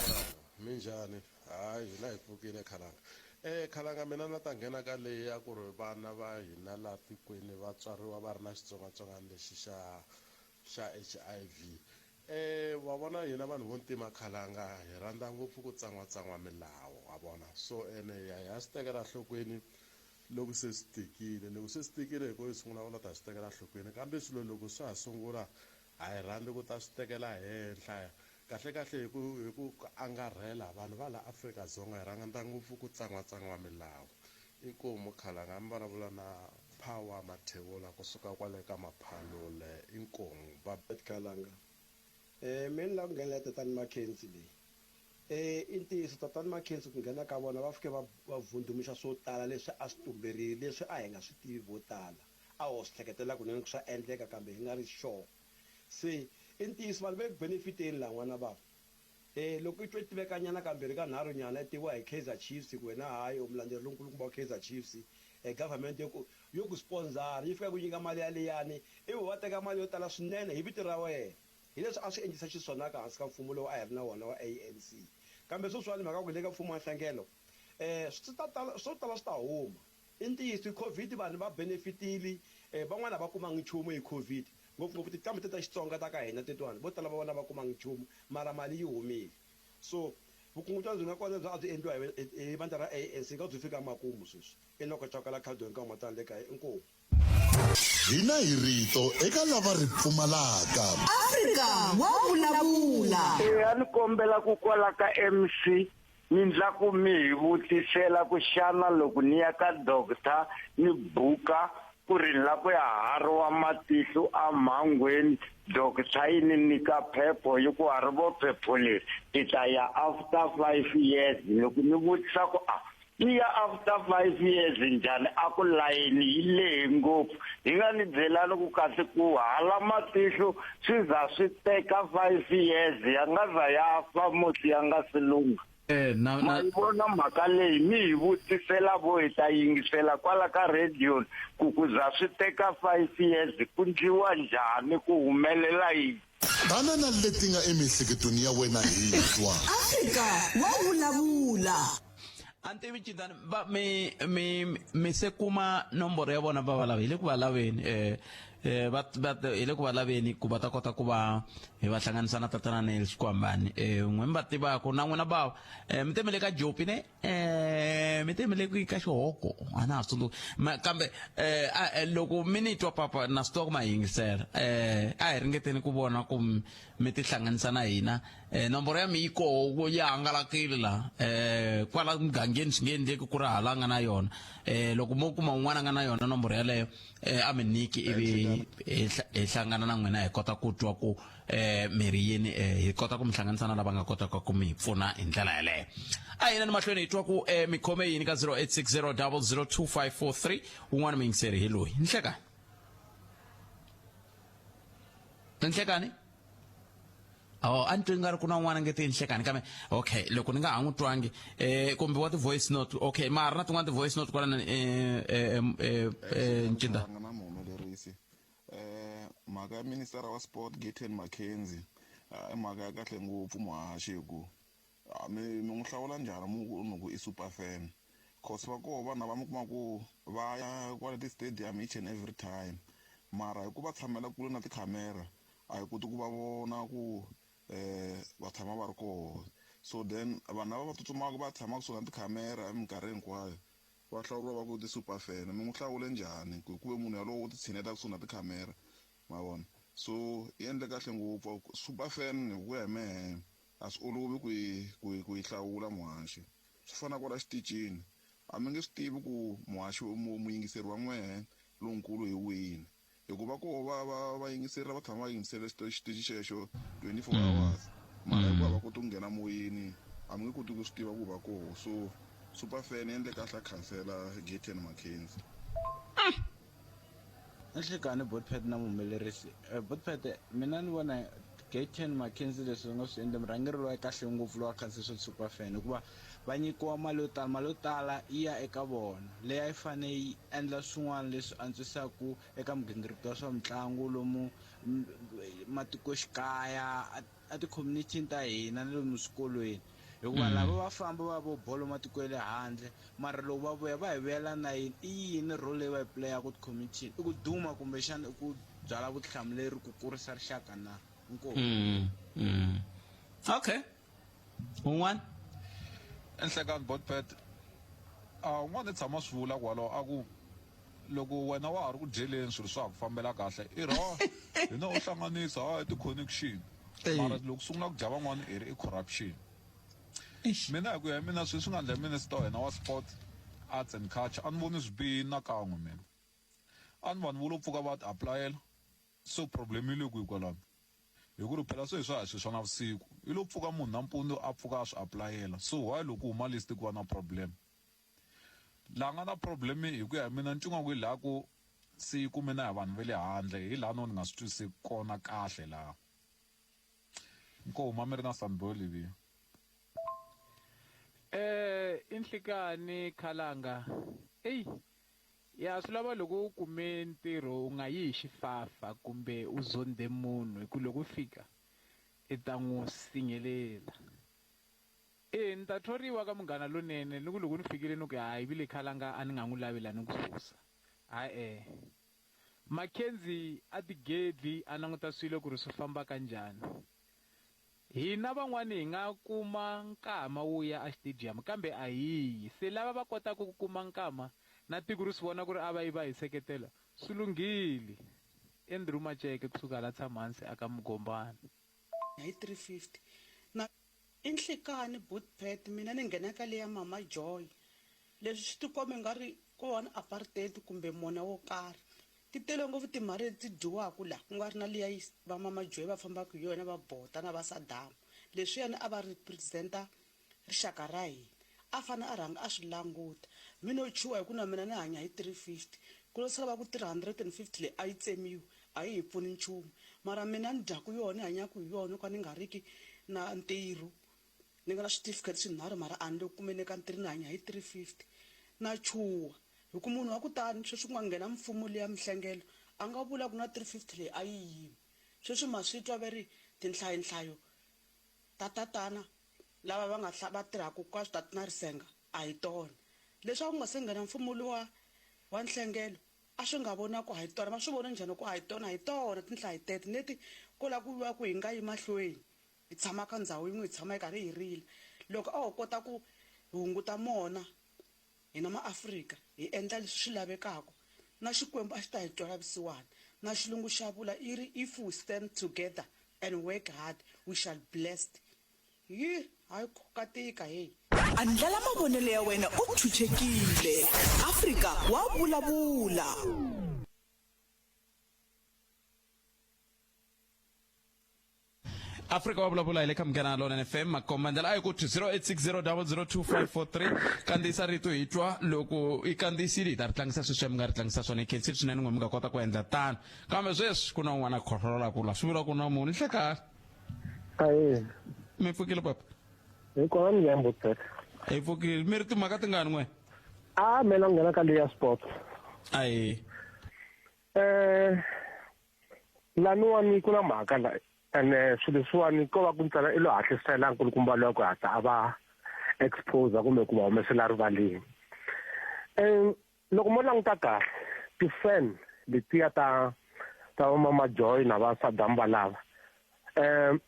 Minjhani? Hayi hina hi pfukile khalanga. Eh khalanga mina na ta nghena ka leyi ya ku ri vana va hina laha tikweni va tswariwa va ri na xitsongwatsongwana lexi xa xa H_I_V. Wa vona hina vanhu vo ntima khalanga hi rhandza ngopfu ku tsan'watsan'wa milawu wa vona so ene hi ya hi ya swi tekela nhlokweni loko se swi tikile loko se swi tikile hi ko hi sungula ku la ta swi tekela nhlokweni kambe swilo loko swa ha sungula a hi rhandzi ku ta swi tekela henhla kahle kahle hi ku hi ku angarhela vanhu va la Afrika-Dzonga hi rhandza ngopfu ku tsan'watsan'wa milawu inkomu khalanga mi vulavula na Power Mathebula kusuka kwale ka Maphalule inkomu ba. Khalanga Me ni lava ku nghena ya tatani Mackenzie leyi. I ntiyiso tatani Mackenzie ku nghena ka vona va fike va va vundhumuxa swo tala leswi a swi tumberile leswi a hi nga swi tivi vo tala. A ho swi hleketela kunene ku swa endleka kambe hi nga ri sure. Se i ntiyiso vanhu va le ku benefiteni laha n'wana bava. Loko i twe tiveka nyana kambirhi ka nharhu nyana i tiviwa hi Kaizer Chiefs ku wena hayi u mulandzeri lonkulukumba wa Kaizer Chiefs, government yo ku yo ku sponsor yi fika yi ku nyika mali yaliyani ivi va teka mali yo tala swinene hi vito ra wena. Hi leswi a swi endlisa xiswona ka hansi ka mfumo lowu a hi ri na wona wa ANC. Kambe sweswiwani mhaka ya ku hi le ka mfumo wa nhlangelo swi ta tala swo tala swi ta huma. I ntiyiso hi Covid vanhu va benefitile van'wana a va kumangi nchumu hi Covid ngopfungopfu tinqambi ta Xitsonga ta ka hina tetiwani vo tala va vona a va kumangi nchumu mara mali yi humile so vukungundzwana byi nga kona lebyi a byi endliwa hi vandla ra ANC nga byi fika makumu sweswi Enock Chakala Caldwell ka Humatani le kaya inkomu. Hina hi rito eka lava ri pfumalaka. Afrika wa vulavula. Eya ni kombela ku kwala ka MC ni ndla ku mi hi vutisela ku xana loko ni ya ka doctor ni buka ku ri ni la ku ya hariwa matihlo a mhangweni doctor yi ni nyika phepho yi ku ha ri vo phepho leri ti ta ya after 5 years loko ni vutisa ku a Ni ya after 5 years njhani a ku layeni yi lehe ngopfu hi nga ni byelani ku kahle ku hala matihlo swi za swi teka 5 years ya nga za ya fa musi ya nga si lungha Eh, na, ma na, yi vona mhaka leyi mi hi vutisela vo hi ta yingisela kwala ka radio ku ku za swi teka 5 years ku ndliwa njhani ku humelela yini. Tana na leti nga emiehleketweni ya wena hi twa. Afrika wa vulavula. A ni tivi Cindani va mi mi mi se kuma nomboro ya vona va va lava hi le ku va laveni eh eh va va hi le ku va laveni ku va ta kota ku va hi va hlanganisa na tatana Neil Xikwambani eh n'we mi va tivaka na n'wina bava eh mi te mi le ka Jopi ne eh mi te mi le kwihi ka xihoko a na ha swi tsundzuki kambe eh a loko mi ni twa papa na swi tiva ku ma yingisela eh a hi ringeteni ku vona ku mi tihlanganisa na hina eh nomboro ya mi yi koho ya hangalakile la eh kwala mugangeni swi nge endleki ku ri hala nga na yona eh loko mo kuma un'wana a nga na yona nomboro yaleyo eh a mi nyiki ivi hi hlangana na n'wina hi kota ku twa ku eh mi ri yini eh hi kota ku mi hlanganisa na lava nga kotaka ku mi pfuna hi ndlela yaleyo a hi yinani mahlweni hi twa ku eh mi khome yini ka 0860002543 wun'wana muyingiseri hi loyi nhlekani nhlekani Oh, a ni twi nga ri ku na un'wana nge ti nhlekani kambe okay loko ni nga ha n'wi twangi eh kumbe wa ti-voice note okay mara na tin'wana ti-voice note kwalana eh eh eh, eh ncinda na muhumelerisi eh mhaka ya minister wa sport Gayton McKenzie i mhaka ya kahle ngopfu muhaxi hi ku mi mi n'wi hlawula njhani mu ni ku i super fan cause va koho vanhu lava mi kuma ku va ya kwale ti-stadium each and every time mara hi ku va tshamela kule na tikhamera a hi koti ku va vona ku um va tshama va ri koho so then vanhu lava va tsutsumaka va tshama kusuhi na tikhamera eminkarhi hinkwayo va hlawuriwa va ku ti-super fan mi n'wi hlawule njhani ku ku ve munhu yalowo u ti tshineta kusuhi na tikhamera ma vona so yi endle kahle ngopfu super fan hi ku ya hi mehe a swi olovi ku yi ku yi ku yi hlawula muhaxi swi fana kwala xitichini a mi nge swi tivi ku muhaxi muyingiseri wa n'wehe lonkulu hi wini hikuva koho va va vayingiseri lava tshama va yingisele xitichi xexo 24 hours mara hikuva va koti ku nghena moyeni a mi nge koti ku swi tiva ku va koho so super fan yi endle kahle a khansela Gayton McKenzie. Nhlikani Botpet na muhumelerisi Botpet mina ni vona Gayton McKenzie leswi nga swi endla murhangeri loyi kahle ngopfu loyi a khanse swa super fan hikuva va nyikiwa mali yo tala mali yo tala yi ya eka vona leyi a yi fane yi endla swin'wana leswi antswisaku eka migingiriko ya swa mitlangu lomu matikoxikaya a ti-community ta hina na lomu swikolweni hikuva mm. lava va famba va vo bolo matiko ya le handle mara loko va vuya va hi vuyela na yini i yini role leyi va yi playaka ti-community i ku duma kumbexana i ku byala vutihlamuleri ku kurisa rixaka na inkomu mm, mm. okay un'wana enhlekani botpet a un'wana i tshama swi vula kwalaho a ku loko wena wa ha ri ku dyeleni swilo swa ha ku fambela kahle i ri hina u hlanganisa ha i ti-connection mara loko sungula ku dya van'wana i ri i corruption mina hi ku ya hi mina sweswi nga endla minister wa hina wa sport arts and culture a ni voni swi bihi na kan'we mina a ni vanhu vo lo pfuka va ti apulayela so problem yi le kwihi kwalano hi ku ri phela se hi swa ha swi swa navusiku yi lo pfuka munhu nampundzu a pfuka a swi apulayela so why loko huma list ku va na problem Laha nga na problem hi ku ya hi mina ni twa ingaku hi laha ku se yi kume na hi vanhu va le handle hi laha no ni nga swi twisisi kona kahle laha. Inkomu a mi ri na Sanboy Olivier. Eh i nhlikani khalanga ey ya swi lava loko u kume ntirho u nga yi hi xifafa kumbe u zondhe munhu hi ku loko u fika i ta n'wu sinyelela. E, ni ta thoriwa ka Munghana Lonene, ni ku loko ni fikile ni ku, Hayi, vile khalanga a ni nga n'wi lavi la ni ku susa. Ha-e. Mackenzie a tigedli a languta swilo ku ri swi famba ka njhani. Hina van'wani hi nga kuma nkama wo ya a xitediyamu kambe a hi yi. Se lava va kotaka ku kuma nkama na tiko ri swi vona ku ri a va yi va hi seketela, swi lunghile. Andrew Macheke kusuka hala Tshamhansi a ka Mugombani. Hi 350 na I nhlikani but Pat mina ni nghena ka leya mama Joy leswi swi tikomba ingari ko va na apartheid kumbe mona wo karhi ti tele ngopfu timali leti dyiwaku la ku nga ri na liya va mama Joy va fambaka hi yona va Bota na va Saddam leswiyani a va represent-a rixaka ra hina a fane a rhanga a swi languta mi no chuha hi ku na mina ni hanya hi 350 ku lo sala va ku 350 leyi a yi tsemiwi a yi hi pfuni nchumu mara mina ni dyaku yona ni hanyaku hi yona no ka ni nga riki na ntirho ni nga na switifikheti swinharhu mara a ni le ku kumeni ka ntirho ni hanya hi 350 na chuha hi ku munhu wa ku tani sweswi ku nga nghena mfumo liya mihlengelo a nga vula ku na 350 leyi a yi yimi. Sweswi ma swi twa ve ri tinhlayonhlayo ta tatana lava va nga va tirhaka ka switati na risenga a hi tona. Leswi a ku nga se nghena mfumo luwa wa nhlengelo a swi nga vona ku a hi tona, va swi vone njhani ku a hi tona? A hi tona tinhlayo teto neti ko lava ku va ku hi nga yi mahlweni hi tshama ka ndhawu yin'we hi tshama hi karhi hi rila. Loko a ho kota ku hi hunguta mona hina maAfrika hi endla leswi swi lavekaka na Xikwembu a xi ta hi twela vusiwana. Na xilungu xa vula i ri if we stand together and work hard we shall blessed. Yi hayi ka tika hey. Andlala mavonelo ya wena u chuchekile. Afrika wa vulavula. Afrika wa vulavula hi le ka Munghana Lonene FM makomba ndlela a yi ku 0860002543 kandziyisa rito hi twa loko i kandziyisile hi ta ri tlangisa sweswi mi nga ri tlangisa swona hi khensile swinene n'we mi nga kota ku endla tano kambe sweswi ku na un'wana a khohlolaka la swi vula ku na munhu nhlekani Ahee. Mi pfukile papa? Hi kona mi buteka. Hi pfukile. Mi ri timhaka tingani n'we? A mina nghena ka leya sport. Ahee. Eh laniwani ku na mhaka la ene swilo leswiwani ko va ku ntsena i lo hatlisela nkulukumba luya ku hatla a va expose kumbe ku va humesela rivaleni. Um loko mo languta kahle ti-fan letiya ta ta va Mama Joy na va Saddam valava um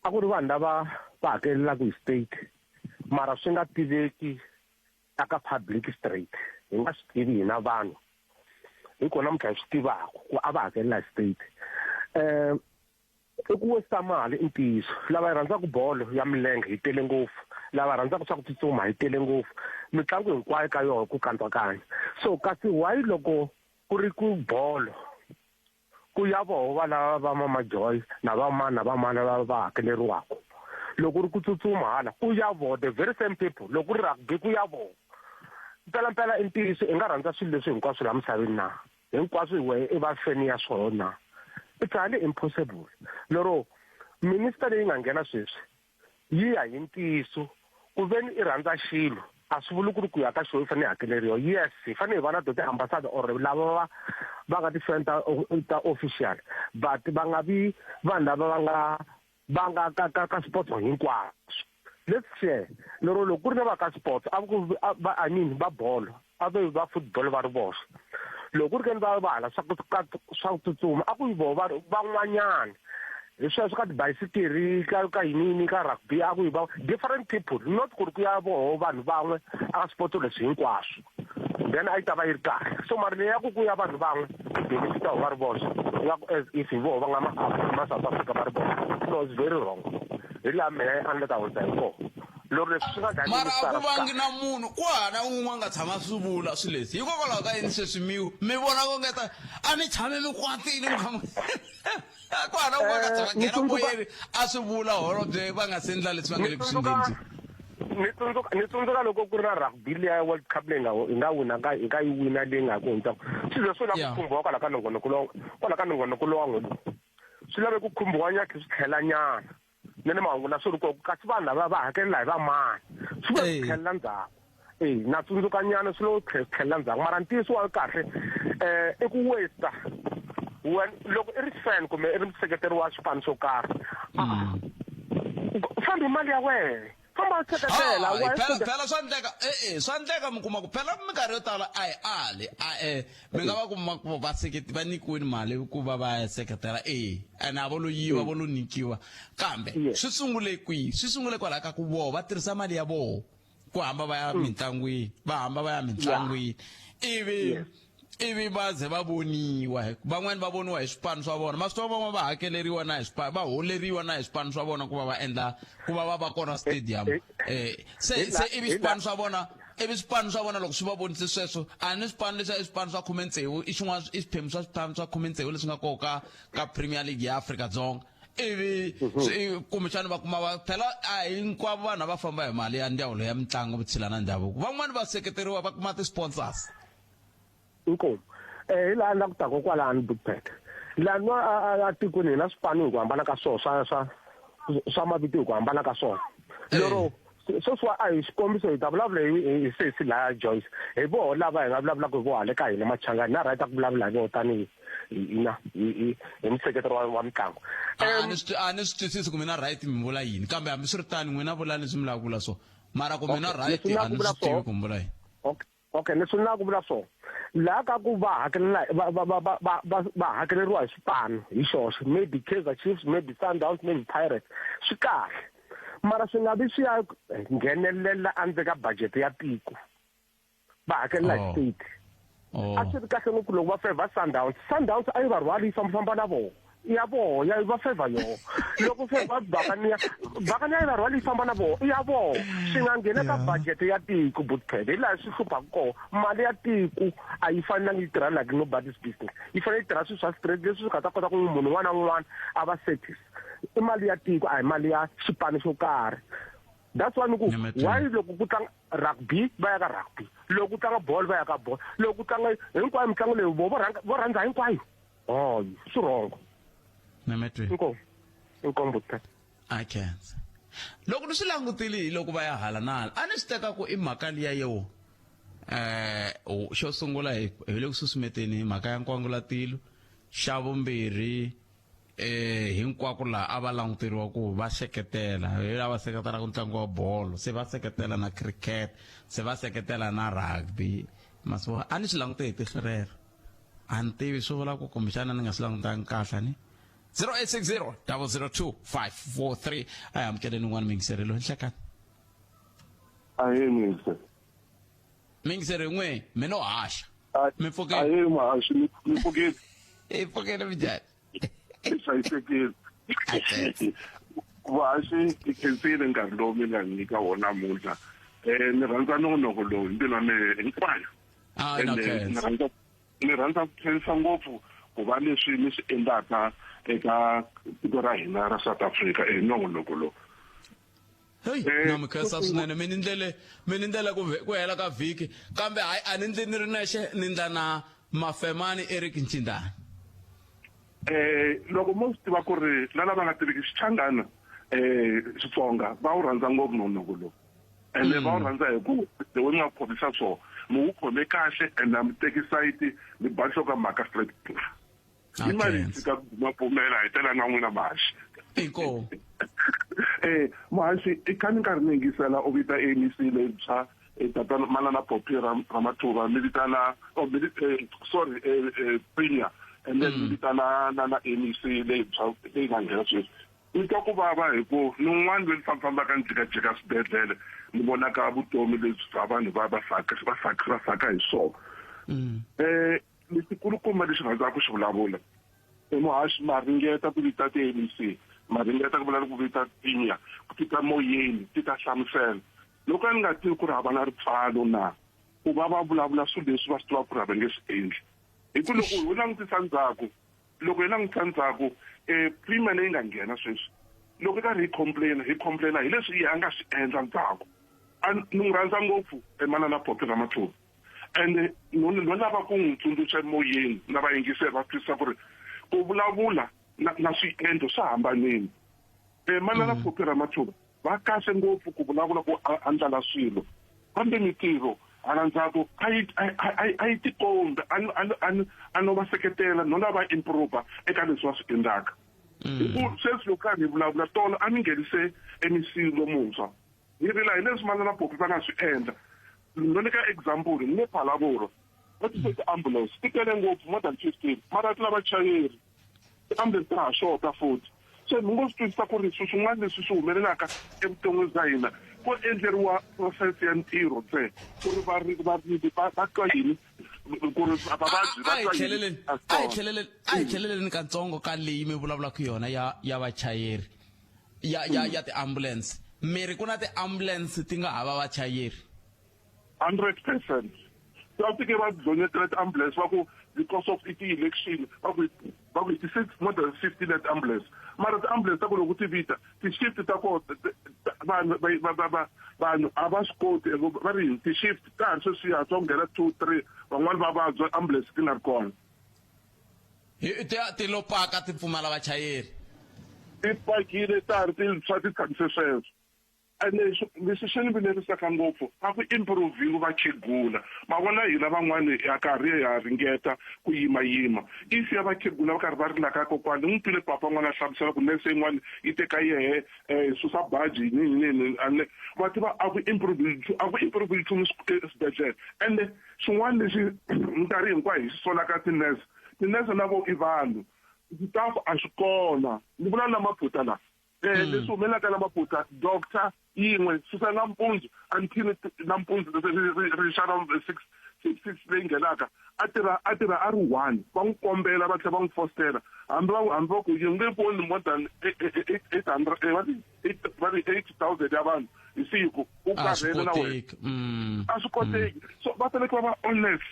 a ku ri vanhu lava va hakelelaka hi state mara swi nga tiveki aka public straight hi nga swi tivi hina vanhu hi kona namuntlha hi swi tivaka ku a va hakelela hi state um I ku wesita mali i ntiyiso. Lava hi rhandzaka bolo ya milenge hi tele ngopfu, lava rhandzaka swa ku tsutsuma hi tele ngopfu. Mitlangu hinkwayo ka yona ku kandzakanya. So kasi why loko ku ri ku bolo ku ya voho va lava va Mama Joy na va mani na va mani lava va hakeleriwaka. Loko ku ri ku tsutsuma hala ku ya voho the very same people, loko ku ri rugby ku ya voho. Mpelampela i ntiyiso i nga rhandza swilo leswi hinkwaswo laha misaveni na? Hinkwaswo hi wehe i va fan ya swona. It's highly impossible. Lero minister leyi nga nghena sweswi yi ya hi ntiyiso ku veni i rhandza xilo a swi vuli ku ri ku ya ka xona i fanele i hakeleriwa. Yes, hi fanele hi va na to ti-ambassador or lava va va nga ti-fan ta ta official but va nga vi vanhu lava va nga va nga ka ka ka sports hinkwaswo. Let's share. Lero loko ku ri na va ka sports a ku va I mean va bolo a ve va football va ri voxe. Loko ku ri ke ni va va hala swa ku swa ku tsutsuma a ku yi voho va van'wanyana. Hi sweswo ka tibayisikiri ka ka yini yini ka rugby a ku yi va different people not ku ri ku ya voho vanhu van'we a ka swipotso leswi hinkwaswo. Then a yi ta va yi ri kahle. So mara leyi ya ku ku ya vanhu van'we ku benefit-a voho va ri voxe ingaku as if hi voho va nga ma ma South Africa va ri voxe. No it's very wrong. Hi laha mina a ni la ta hundza hi kona. Loko leswi swi nga dlayi Mara a minister ku swi vangi kahle. na munhu ku hava na un'we a nga tshama swi vula swilo leswi. Hikokwalaho ka yini sweswi mi mi vona kongeta a mi tshame mi kwatile mi kha mi ku hava na un'we a nga tshama Ni nghena tsundzuka moyeni a swi vula holobye va nga se endla leswi va nga ni le ku swi tsundzuka endleni. ni tsundzuka ni tsundzuka loko ku ri na rugby liya ya World Cup leyi nga hi nga wina ka hi nga yi wina leyi nga ku hundza swi ze swi lava ku khumbiwa kwala ka nongonoko lowa kwala ka nongonoko lowa n'we lowu swi lave ku khumbiwa nyana swi tlhela nyana na ni mahungu na swi ri kona kasi vanhu lava va hakelela hi va mani swi vuya swi tlhelela ndzhaku e na tsundzuka nyana swi lo tlhelela ndzhaku mara ntiyiso wa kahle um i ku waste wena loko i ri fan kumbe i ri museketeri wa xipano xo karhi fambi mali ya wena famba u seketela Hayi, wa phela phela swa endleka e-e swa endleka mi kuma ku phela minkarhi yo tala a hi ali a e mi nga va kuma ku va seketi va nyikiwini mali ku va va ya seketela e ene a vo lo yiva vo lo nyikiwa kambe swi sungule kwihi swi sungule kwalaho ka ku voho va tirhisa mali ya voho ku hamba va ya mintlangwini va hamba va ya mintlangwini ivi ivi va ze va voniwa van'wani va voniwa hi swipanu swa vona ma swi tiva van'wana va hakeleriwa na hi swipanu va holeriwa na hi swipanu swa vona ku va va endla ku va va va kona stadium eh se se ivi swipanu swa vona ivi swipanu swa vona loko swi va vonise sweswo a ni swipanu leswi i swipanu swa 16 i xin'wana i swiphemu swa swipanu swa 16 leswi nga koho ka ka Premier League ya Afrika-Dzonga ivi kumbexana va kuma va phela a hinkwavo vanhu a va famba hi mali ya ndzawulo ya mitlangu vutshila na ndhavuko van'wani va seketeriwa va kuma ti-sponsors Inkomu. Eh hi laha ni la ku taka kwalano Bookpad. Laha nwa a tikweni hi na swipano hi ku hambana ka swona swa swa swa mavito hi ku hambana ka swona. Lero sweswiwa a hi xikombiso hi ta vulavula hi hi sesi laya Joyce. Hi voho lava hi nga vulavulaka hi voho hale ka hina Machangani na right ya ku vulavula hi voho tanihi hi na hi hi museketeri wa mitlangu. A ni swi a ni swi twisisi ku mina right mi vula yini, kambe hambiswiritano n'wina vulani leswi mi lavaka ku vula swona, mara ku mina right a ni swi tivi ku mi vula yini. Okay, okay, leswi ni lavaka ku vula swona laha ka ku va hakelela va va va va va va hakeleriwa hi swipano hi xoxe, maybe Kaizer Chiefs, maybe Sundowns, maybe Pirates, swi kahle, mara swi nga vi swi ya nghenelela endzeni ka budget ya tiko. Va hakelela hi state. A swi ri kahle ngopfu loko va favor Sundowns. Sundowns a yi va rhwali yi fambafamba na vona, ya voho ya va favor yoho. Loko favor Buccaneer, Buccaneer yi va rhwali yi famba na voho, i ya voho. Swi nga ngheni ka budget ya tiko, Bootpad, hi laha swi hluphaka kona. Mali ya tiko a yi fanelangi yi tirha like nobody's business, yi fanele yi tirha swilo swa straight leswi swi nga ta kota ku munhu un'wana na un'wana a va satis. I mali ya tiko, a hi mali ya xipano xo karhi. That's why ni ku why loko ku tlanga rugby va ya ka rugby, loko ku tlanga bolo va ya ka bolo, loko ku tlanga hinkwayo mitlangu leyi vo vo rhanga vo rhandza hinkwayo. Hayi, swi wrong. Nametweni. Inkomu. Inkomu Bootpad. I can't. Loko ni swi langutile hi loko va ya hala na hala, a ni swi teka ku i mhaka liya yo eh xo sungula hi hi le ku susumeteni hi mhaka ya nkwangulatilo, xa vumbirhi eh hinkwako laha a va languteriwa ku va seketela, hi lava seketelaka ntlangu wa bolo, se va seketela na cricket, se va seketela na rugby. Masiku a ni swi langute hi tihlo rero, a ni tivi swi vula ku kumbexana ni nga swi langutanga kahle ni. 0860 002 543. A hi amukeleni un'wana miyingiseri loyi. Nhlekani. Ahee miyingiseri. Miyingiseri n'we, mi no haxa. Mi pfukile. Ahee muhaxi, mi pfukile. Hi pfukile, minjhani? Hi hlayisekile. Muhaxi, hi khensile nkarhi lowu mi nga hi nyika wona namuntlha. Ni rhandza nongonoko lowu hi mbilu ya mehe hinkwayo. Ene ni rhandza ni rhandza ku khensa ngopfu ku va leswi mi swi endlaka eka tiko ra hina ra South Africa hi nongonoko lowu. Hey, na mi khensa swinene. Mi ni ndlele mi ni ndlela ku ku hela ka vhiki, kambe hayi a ni ndli ni ri nexe, ni ndla na Mafemani Eric Nchindani. Loko mo swi tiva ku ri na lava nga tiviki Xichangana, Xitsonga, va wu rhandza ngopfu nongonoko lowu. Ene va wu rhandza hi ku the way mi nga khomisa swona, mi wu khome kahle and a mi teki sayiti, mi ba nhloko mhaka straight. Hi mali yi fika bumabumela hi tela na n'wina muhaxi. Inkomu. Muhaxi, i kha ni karhi ni yingisela u vita MEC leyintshwa, tatana manana Poppy Ramathuba, mi vitana, oh, mi, sorry, Premier, and then mi vitana na na MEC leyintshwa leyi nga nghena sweswi. Ni twa ku vava hi ku ni un'wana loyi ni fambafambaka ni jikajika swibedhlele ni vonaka vutomi lebyi bya vanhu va va saka va saka va saka hi swona. Lexi kulukumba lexi rhandzaka ku xi vulavula i muhaxi, ma ringeta ku vita ti-MEC, ma ringeta ku vula ku vita Premier ku ti ta moyeni ti ta hlamusela. Loko a ni nga tivi ku ri hava na ripfalo na ku va va vulavula swilo leswi va swi tivaka ku ri a va nge swi endli. Hi ku loko ho langutisa ndzhaku, loko hi langutisa ndzhaku, Premier leyi nga nghena sweswi, loko hi karhi hi complain, hi complain hi leswi a nga swi endla ndzhaku. A ni n'wi rhandza ngopfu manana Poppy Ramathuba. Ende no no lava ku n'wi tsundzuxa emoyeni na vayingiseri va twisisa ku ri ku vulavula na na swiendlo swa hambanile. Manana Poppy Ramathuba va kahle ngopfu ku vulavula ku andlala swilo, kambe mintirho hala ndzhaku a yi a yi tikombi. A a a no va seketela no lava improve eka leswi va swi endlaka. Hi ku sweswi loko karhi hi vulavula tolo a ni nghenise MEC lomuntshwa, hi rila hi leswi manana Poppy va nga swi endla. No nyika example, ni le Phalaborwa va tise ti-ambulance ti tele ngopfu, more than 15, mara ti lava vachayeri. Ti-ambulance ta ha xota futhi. Se mi ngo swi twisisa ku ri swilo swin'wana leswi swi humelelaka evuton'wini bya hina ko endleriwa process ya ntirho ntsena ku ri varimi va twa yini, ku ri vavabyi va twa yini. A hi tlheleleni, a hi tlheleleni katsongo ka leyi mi vulavulaka yona ya ya vachayeri ya ya ya ti-ambulance. Mi ri ku na ti-ambulance ti nga hava vachayeri? 100%. Va fike va dlonyetela ti-ambulance va ku because of i ti-election, va ku va ku ti six more than 50 let ambulance, mara ti-ambulance ta ku loko ti vita ti-shift ta kona, vanhu va vanhu a va swi koti, va ri yini ti-shift ta ha ri sweswiya swa ku nghena 2 3, van'wani va vabya ambulance ti nga ri kona. Ti ti lo paka ti pfumala vachayeri. Ti pakile ta ha ri tintshwa ti tshamise sweswo. Ene leswi swi ni vilerisaka ngopfu a ku improviwi vakhegula ma vona hina van'wani ya karhi ya ringeta ku yimayima if ya vakhegula va karhi va rilaka kokwani ni n'wi twile papa n'wana a hlamusela ku nese yin'wana yi teka yehe um susa baji nini nini ane va tiva a ku improve a ku improve nchumu eswibedhlele ende xin'wana lexi minkarhi hinkwayo hi xi solaka tinese tinese na vo i vanhu staff a xi kona ni vula na maphutha la eh leswi humelelaka na maphutha doctor yin'we susa nampundzu until nampundzu ri xa ra 6 6 leyi nghenaka a tirha a tirha a ri one va n'wi kombela va tlhela va n'wi fostela hambi va hambi va ku yi nge voni more than 800 va ri va ri 8000 ya vanhu hi siku u karhele na wena a swi koteki so va fanekele va va honest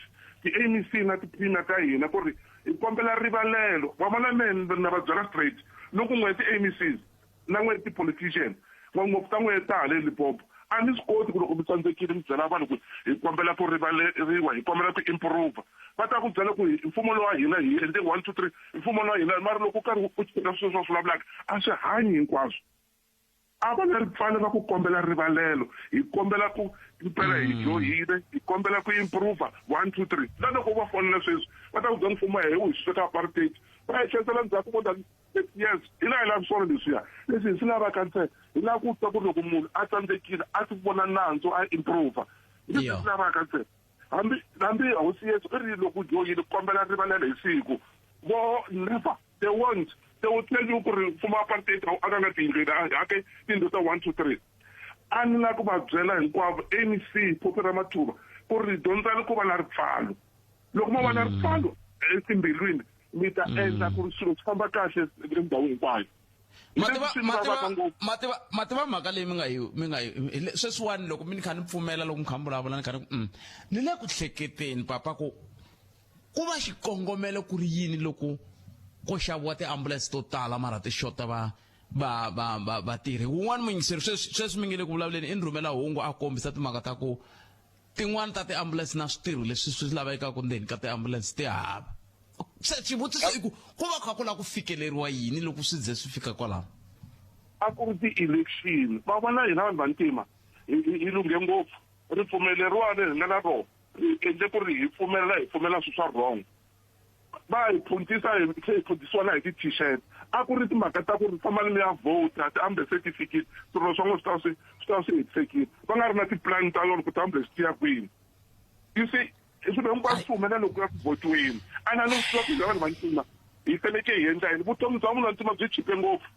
ti-MEC na ti-premier ta hina ku ri hi kombela rivalelo va vona me na va byela straight loko n'we ti-MECs na n'we ti-politician ngopfu ta n'we ta hale Limpopo a ni swi koti ku loko mi tsandzekile mi byela vanhu ku hi kombela ku rivaleriwa hi kombela ku improve va ta ku byela ku mfumo lowa hina hi endle 1 2 3 mfumo lowa hina mara loko u karhi u cheka swilo swa swi vulavulaka a swi hanyi hinkwaswo a va na ripfalo ra ku kombela rivalelo hi kombela ku mpela hi dyohile hi kombela ku improve 1 2 3 na loko va fonela sweswi va ta ku byela mfumo wa wu hi sweka apartheid va hi tlherisela ndzhaku more than 6 years hi laha hi lavi swona leswiya leswi hi swi lavaka ntsena hi lava ku twa ku ri loko munhu a tsandzekile a ti vona nandzu a improve leswi hi swi lavaka ntsena hambi hambi hosi yesu i ri loko u dyohile kombela rivalelo hi siku vo never they won't they will tell you ku ri mfumo wa apartheid a wu akanga tiyindlu a ake tiyindlu ta 1 2 3 a ni la ku va byela hinkwavo MEC Phophi Ramathuba ku ri dyondzani ku va na ripfalo loko mo va na ripfalo etimbilwini mi ta endla ku ri swilo swi famba kahle endhawu hinkwayo mativa mativa mativa mativa mhaka leyi mi nga yi mi nga yi sweswiwani loko mi ni kha ni pfumela loko mi kha mi vulavula ni kha ni ku ni le ku hleketeni papa ku ku va xikongomelo ku ri yini loko ko xaviwa tiambulense to tala mara ti xota va va va va vatirhi wun'wani muyingiseri sweswi sweswi mi nge le ku vulavuleni i ni rhumela hungu a kombisa timhaka ta ku tin'wani ta tiambulense na switirho leswi swi lavekaka ndzeni ka tiambulense ti hava se xivutiso i ku ku va kha ku lava ku fikeleriwa yini loko swi ze swi fika kwalaho a ku ri ti-election va vona hina vanhu vantima hi lunghe ngopfu ripfumeleriwani hi nga na rona ri endle ku ri hi pfumelela hi pfumela swilo swa wrong va hi phuntisa hi tlhe hi phuntisiwa na hi ti-t-shirt a ku ri timhaka ta ku ri fambani mi ya vhota ti-ambulance ti fikile swirilo swa n'we swi ta swi swi ta swi hetisekile va nga ri na tipulani ta yona ku ti-ambulance ti ya kwini you see swilo hinkwaswo swi humelela loko ku ya ku votiweni a na ni swi tiva ku hina vanhu vantima hi faneke hi endla yini vutomi bya munhu wa ntima byi chipe ngopfu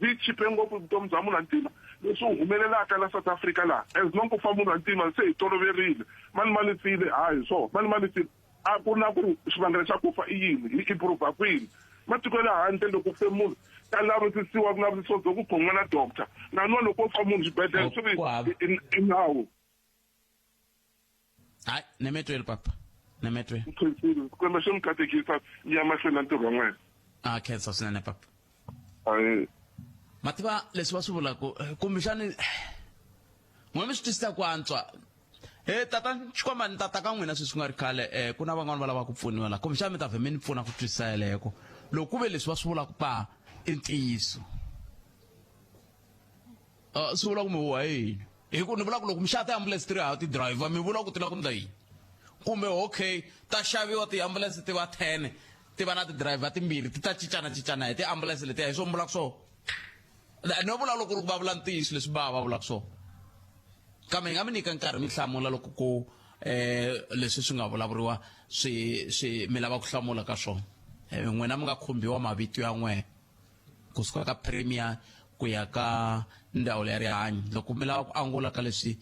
byi chipe ngopfu vutomi bya munhu wa ntima leswi humelelaka la South Africa laha as long ku fa munhu wa ntima se hi toloverile mani mani file hayi swo mani mani file a ku na ku xivangelo xa ku fa i yini hi improve kwini matiko ya le handle loko ku fe munhu ka lavisisiwa ku lavisisiwa byo ku khomiwa na doctor na nwa loko fa munhu xibedhlele swi ri i nawu hayi nemetweli papa nemetweli Xikwembu xi mi katekisa mi ya mahlweni na ntirho wa n'wina a khensa swinene papa Ayi. Mativa leswi va swi vulaka kumbexani n'we mi swi twisisa ku antswa he tata xikwemba ni tata ka n'wina sweswi ku nga ri khale um ku na van'wani va lava ku pfuniwa la kumbexani mi ta vhe mi ni pfuna ku twisisa yeleko loko ku ve leswi va swi vulaka pa i ntiyiso swi vula ku mi huwa yini hi ku ni vula ku loko mi xava tiambulense ti ri hava ti-driver mi vula ku ti lava ku ndla yini kumbe okay ta xaviwa tiambulense ti va 10 ti va na ti-driver timbirhi ti ta cincana cincana hi tiambulense letiya hi swo mi vulaka swona no vula loko va vula ntiyiso leswi va va vulaka swona kambe hi nga mi nyika nkarhi mi hlamula loko ku eh leswi swi nga vulavuriwa swi swi mi lava ku hlamula ka swona n'wina mi nga khumbiwa mavito ya n'wehe kusuka ka premier ku ya ka ndzawulo ya rihanyo loko mi lava ku angula ka leswi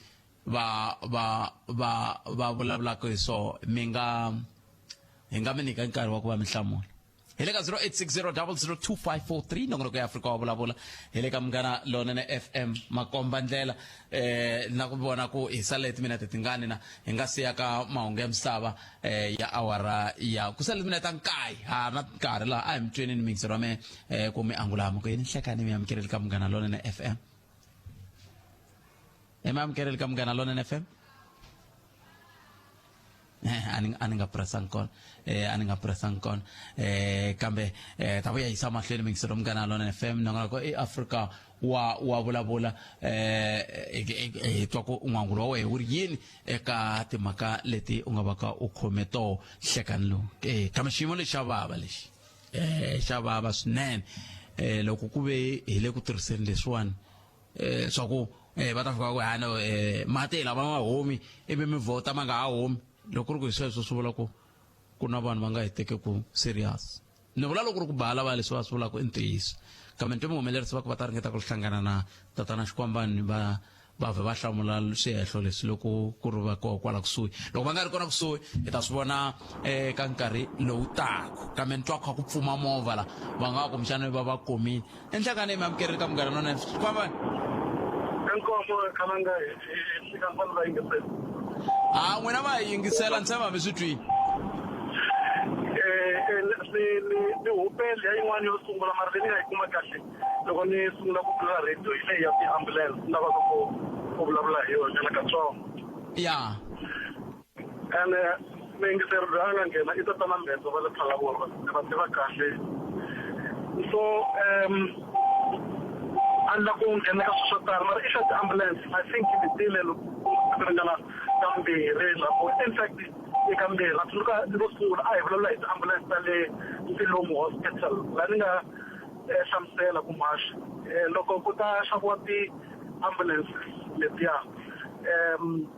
va va va va vulavulaka hi swona mi nga hi nga mi nyika nkarhi wa ku va mi hlamula hi le ka 0860002543 nongonoko ya Afrika wa vulavula hi le ka Munghana Lonene FM makomba ndlela eh na ku vona ku hi sale timinete tingani na hi nga siya ka mahungu ya misava eh ya awara ya ku sale timinete ta nkaye ha na nkarhi laha a hi mi tweni ni mixer wa me eh ku mi angula ku yini nhlekani mi amukeleli ka Munghana Lonene FM mi amukeleli ka Munghana Lonene FM. A ni a ni nga pressangi kona, a ni nga pressangi kona, kambe ta vuya yisa mahlweni mingiselo Munghana Lona FM nongonoko i Afrika wa wa vulavula. Hi twa ku n'wangulo wa wehe wu ri yini eka timhaka leti u nga va ka u khome toho hlekani lowu. Kambe xiyimo lexi xa vava lexi, xa vava swinene. Loko ku ve hi le ku tirhiseni leswiwani, swa ku va ta fika ku hano, mati lama ma humi, ivi mi vhota ma nga ha humi. Loko ku ri ku hi sweswo, swi vula ku ku na vanhu va nga hi teke ku serious. Ni vula loko ku ri ku bala va leswi va swi vulaka i ntiyiso, kambe ni twe muhumelerisi va ku va ta ringeta ku hlangana na tatana Xikwambani, va va vhe va hlamula swihehlo leswi loko ku ri va koho kwala kusuhi. Loko va nga ri kona kusuhi, hi ta swi vona eka nkarhi lowu taka. Kambe ni twa kha ku pfuma movha la, va nga kumbexana va va komile enhlakani. Mi amukerile ka Munghana Lonene, Xikwambani. Inkomo khalanga, hi fika vanhu va yingisela. A n'wina va hi yingisela, ni tshemba mi swi twini. Ni hupele ya yin'wana yo sungula, mara leyi ni nga yi kuma kahle loko ni sungula ku pfula radio hi leyi ya ti-ambulance, ni lavaka ku vulavula hi yona nyana katsongo. Ene muyingiseri loyi a nga nghena i tatana Mbhedzo va le Phalaborwa, ni va tiva kahle. So a ni la ku nghena ka swilo swo tala, mara i swa ti-ambulance, I think ni tile loko ku ringana kambirhi lapho, in fact i kambirhi na tsundzuka ro sungula a hi vulavula hi ti-ambulance ta le Ntilomu Hospital, laha ni nga hlamusela ku mhaxi, loko ku ta xaviwa ti-ambulance letiya,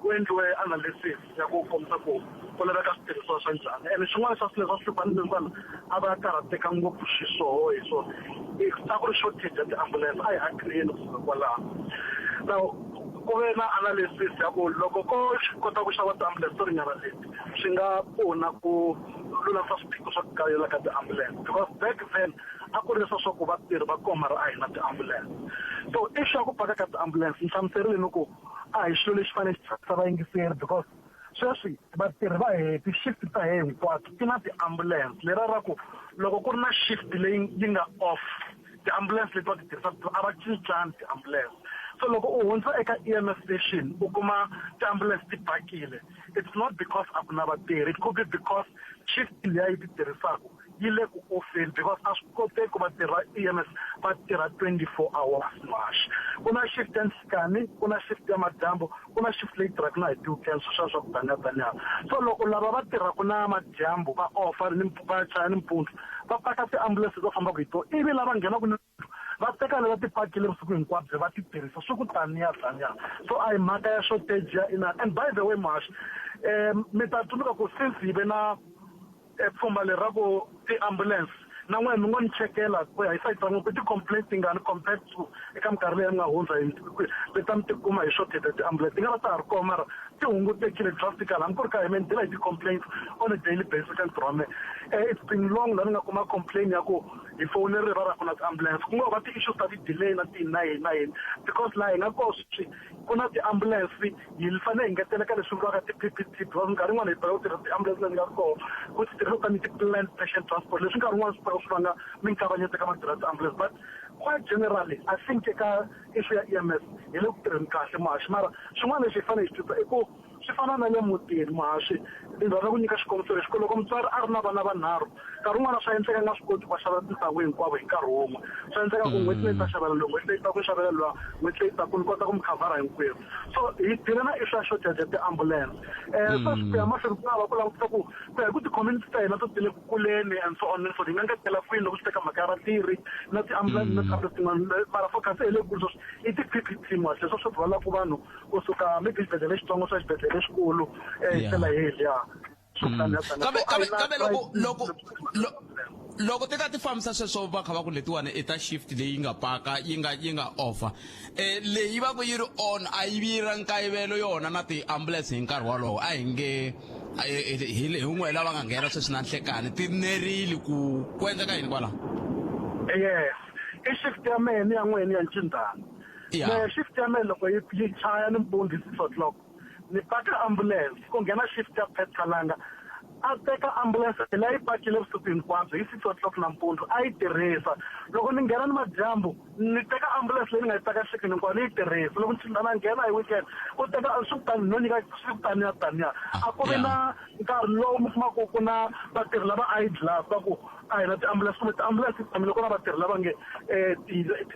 ku endliwe analysis ya ku kombisa ku ku laveka switirhisiwa swa njhani. Ene xin'wana xa swilo leswi a swi hlupha ni vanhu a va karhateka ngopfu xiswoho hi swona a ku ri shortage ya ti-ambulance. A hi agree-ni kusuka kwalaho. Now ku ve na analysis ya ku loko ko kota ku xava ti-ambulance to ringana leti, swi nga pfuna ku lulamisa swiphiqo swa ku kayivela ka ti-ambulance, because back then a ku ri leswa swa ku vatirhi va kona mara a hi na ti-ambulance. So issue ya ku paka ka ti-ambulance, ni hlamuserile ni ku a hi xilo lexi fanele xi tsakisa vayingiseri, because sweswi vatirhi va hehe, ti-shift ta hehe hinkwato ti na ti-ambulance. Lera ra ku loko ku ri na shift leyi yi nga off, ti-ambulance leti va ti tirhisaka a va cincani ti-ambulance. So loko u hundza eka EMS station u kuma ti-ambulance ti pakile, it's not because a ku na vatirhi, it could be because shift liya yi ti tirhisaka yi le ku offeni, because a swi koteki ku vatirhi va EMS va tirha 24 hours mhaxi. Ku na shift ya nhlikani, ku na shift ya madyambu, ku na shift leyi tirhaka na hi ti-weekends, sweswiya swa ku taniya taniya. So loko lava va tirhaka na madyambu va offa ni va chaya nimpundzu, va paka ti-ambulance leti va fambaka hi tona, ivi lava nghenaka ni va teka leti va ti pakile vusiku hinkwabyo va ti tirhisa, swi ku taniya taniya. So a hi mhaka ya shortage ya inani. And by the way mhaxi, mi ta tsundzuka ku since hi ve na pfhumba leri ra ku ti-ambulance, na n'wina mi ngo ni chekela ku ya hi sayiti ra n'wina ku ti-complaint tingani compared to eka minkarhi leyi nga hundza leti a mi ti kuma hi shortage ya ti-ambulance. Ti nga va ta ha ri kona, mara ti hungutekile drastically. Hambi ku ri ka hi me ni deal hi ti-complaints on a daily basis ka ntirho wa mina. It's been long laha ni nga kuma complain ya ku hi fowunerile va ri a ku na ti-ambulance. Ku ngo va ti-issues ta ti-delay na tini na yini na yini, because laha hi nga koho sweswi ku na ti-ambulance, hi fanele hi ngeteleka leswi vuriwaka ti-PPT, because minkarhi yin'wana hi boheka ku tirhisa ti-ambulance leti nga kona ku ti tirhisa tanihi ti-planned patient transport, leswi nkarhi wun'wana swi pfaka swi vanga minkavanyeto eka matirhelo ya ti-ambulance. But quite generally I think eka issue ya EMS hi le ku tirheni kahle muhaxi. Mara xin'wana lexi hi fanele hi xi twisisa i ku swi fana na le mutini muhaxi. Ni rhandza ku nyika xikombiso lexi ku loko mutswari a ri na vana vanharhu, nkarhi wun'wana swa endleka a nga swi koti ku va xavela tintangu hinkwavo hi nkarhi wun'we. Swa endleka ku n'hweti leyi ta xavela loyi, n'hweti leyi taka ni xavela luya, n'hweti leyi taka ni kota ku mi khavhara hinkwenu. So hi deal na issue ya shortage ya ti-ambulance. Sweswi ku ya mahlweni ku nga va ku langutisa ku ku ya hi ku ti-community ta hina to ti le ku kuleni and so on and so, hi nga ngetela kwini loko swi teka mhaka ya vatirhi na ti-ambulance na ti-ambulance tin'wana. Mara focus hi leyikulu sweswi i ti-PPT muhaxi, leswi swi rhwalaka vanhu kusuka maybe xibedhlele lexitsongo swa xibedhlele lexikulu, hi ndlela yeliya. Kambe kambe kambe loko loko loko ti ka ti fambisa sweswo, va kha va ku letiwani i ta shift leyi nga paka yi nga offer, leyi va ku yi ri on a yi vi ra nkayivelo yona na ti-ambulance hi nkarhi wolowo. A hi nge hi wun'we lava nga nghena sweswi na nhlekani ti nerile ku ku endleka yini kwalaho? Yes, i shift ya mehe ni ya n'wini ya ncindana. Mehe shift ya mehe loko yi chaya nimpundzu hi 6 o'clock, ni paka ambulance, ku nghena shift ya Pet Kalanga. A teka ambulance la yi pakile vusiku hinkwabyo hi 6 o'clock nampundzu a yi tirhisa. Loko ni nghena ni madyambu, ni teka ambulance leyi ni nga yi paka siku hinkwayo ni yi tirhisa. Loko ni na nghena hi weekend, u teka swi kutani no nyika swi kutani ya taniya. A ku vi na nkarhi lowu mi kumaka ku na vatirhi lava idle va ku a hi na tiambulance, kumbe tiambulance ti tshamile, ku na vatirhi lava nge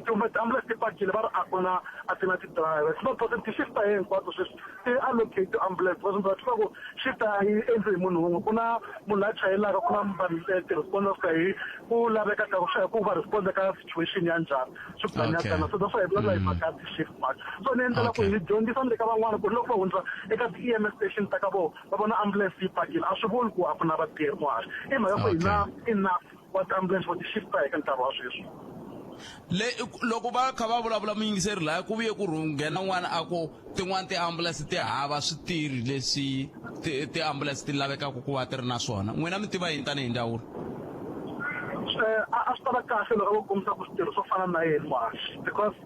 kumbe tiambulance ti pakile va ri a ku na, a ti na ti-driver. It's not possible. Ti-shift ta hinkwato sweswi ti allocate ambulance, va swi tiva ku shift a yi endli hi munhu wun'we. Ku na munhu la chayelaka, ku na vanhu ti-respond fika hi ku laveka ka swi ya ku va respond ka situation ya njhani, swi kutani ya tana. So that's why hi vulavula hi mhaka ya ti-shift mhaka. So ni endlela ku hi dyondzisa ni le ka van'wana ku ri loko va hundza eka ti-EMS station ta ka vona, va vona ambulance yi pakile, a swi vuli ku a ku na vatirhi muhaxi. I mhaka ku hi na enough wa ti-ambulance for ti-shift ta eka nkarhi wa sweswi. Le loko va kha va vulavula, muyingiseri laya ku vuye ku rhunghena n'wana a ku tin'wana tiambulense ti hava switirhi leswi tiambulense ti lavekaka ku va ti ri na swona. N'wina mi tiva yini tanihi ndzawulo? A swi ta va kahle loko vo kombisa ku switirho swo fana na yini, muhaxi, because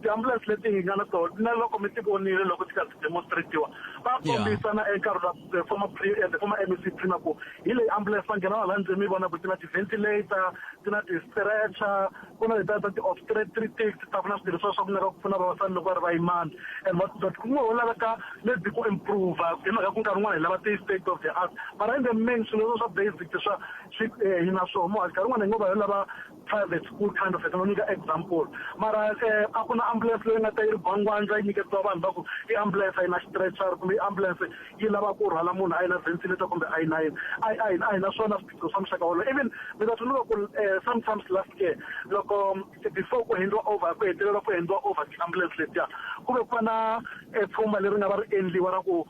tiambulance leti hi nga na tona, na loko mi ti vonile loko ti karhi ti demonstratiwa, va kombisa na enkarhi wa the former MEC Premier ku hi leyi ambulance, va nghena hala ndzeni, mi vona ku ti na ti-ventilator, ti na ti-stretcher, ku na letiya ta ti-obstetrics, ta ku na switirhisiwa swa ku nyika ku pfuna vavasati loko va ri vayimani and what but ku ngo ho laveka maybe ku improve hi mhaka ku nkarhi wun'wana hi lava ti-state of the art, mara in the main swilo swa basic swa swi hi na swoho, muhaxi. Nkarhi wun'wana hi ngo va yo lava private school kind of, no nyika example, mara a ku na ambulance leyi nga ta yi ri gwangwandla yi nyiketiwa vanhu va ku i ambulance a yi na stretcher, kumbe i ambulance yi lava ku rhwala munhu a yi na ventilator, kumbe a yi na yini. A hi na swona swiphiqo swa muxaka wolowo. Even mi ta tsundzuka ku sometimes last year, loko before ku handiwa over, ku hetelela ku handiwa over ti-ambulance letiya, ku ve ku va na pfhumba leri nga va ri endliwa ra ku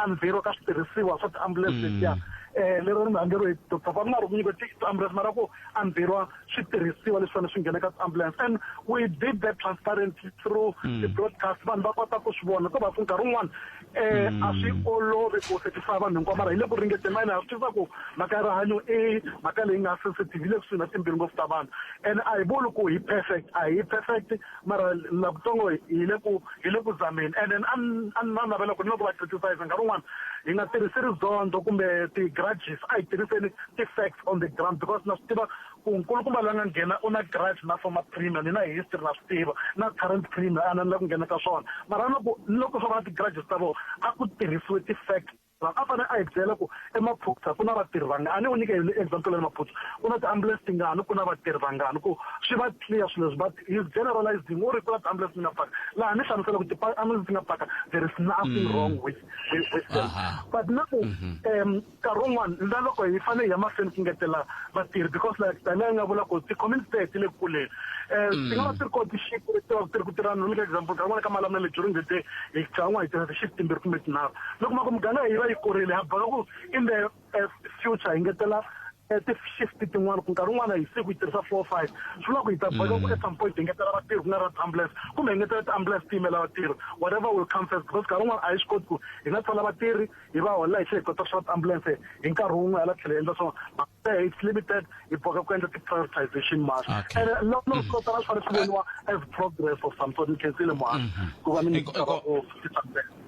unveil ka switirhisiwa swa ti-ambulance letiya, leri ri nga rhangeriwe hi Dr. Va nga ri ku nyika ti-ambulance, mara ku unveiliwa switirhisiwa leswi fanele swi nghena ka ti-ambulance, and we did that transparently through the broadcast, vanhu va kota ku swi vona. Ko va ku nkarhi wun'wana a swi olovi ku certify vanhu hinkwavo, mara hi le ku ringeteni. Mayina ha swi tiva ku mhaka ya rihanyo i mhaka leyi nga sensitive, yi le kusuhi na timbilu ngopfu ta vanhu, and a hi vuli ku hi perfect, a hi perfect, mara lakutsongo hi le ku zameni. And then a na navela ku ni loko va criticize nkarhi wun'wana, hi nga tirhisi rizondho kumbe ti-grudges, a hi tirhiseni ti-facts on the ground, because na swi tiva ku nkulukumba loyi a nga nghena u na grudge na former premier, ni na history na swi tiva na current premier, a na ni la ku nghena ka swona. Mara loko swo va na ti-grudges ta vona, a ku tirhisiwe ti-facts. A fanele a hi byela ku eMaphutsa ku na vatirhi vangani, a ni u nyike hi example ya Maphutsa, ku na ti-ambulance tingani, ku na vatirhi vangani, ku swi va clear swilo leswi. But he's generalizing, u ri ku na ti-ambulance ti nga paka laha. Ni hlamusela ku ti-ambulance ti nga paka, there is nothing wrong with them, but na ku nkarhi wun'wana na loko hi fanele hi ya mahlweni ku ngetela vatirhi, because like tanihi nga vula ku ti-community ti le kuleni, ti nga va ti ri kona ti-shift leti va ti ri ku tirhana. Nyika example, nkarhi wun'wana ka Malamulele during the day hi nkarhi wun'wana hi tirhisa ti-shift timbirhi kumbe tinharhu. Loko mako muganga yi va yi kurile, ha boheka ku in the future hi ngetela ti-shift tin'wana, ku nkarhi wun'wana hi siku hi tirhisa four, five. Swi vula ku hi ta boheka ku at some point hi ngetela vatirhi ku nga ri ti-ambulance, kumbe hi ngetela ti-ambulance ti yimela vatirhi, whatever will come first, because nkarhi wun'wana a hi swi koti ku hi nga thola vatirhi hi va holela hi tlhela hi kota ku xava ti-ambulance hi nkarhi wun'we, hala tlhelo hi endla swona. It's limited, hi boheka ku endla ti-prioritization mali, and loko swo tala swi fanele swi voniwa as progress of some sort. Ni khensile, muhaxi, ku va ni nyika ku ti-ambulance.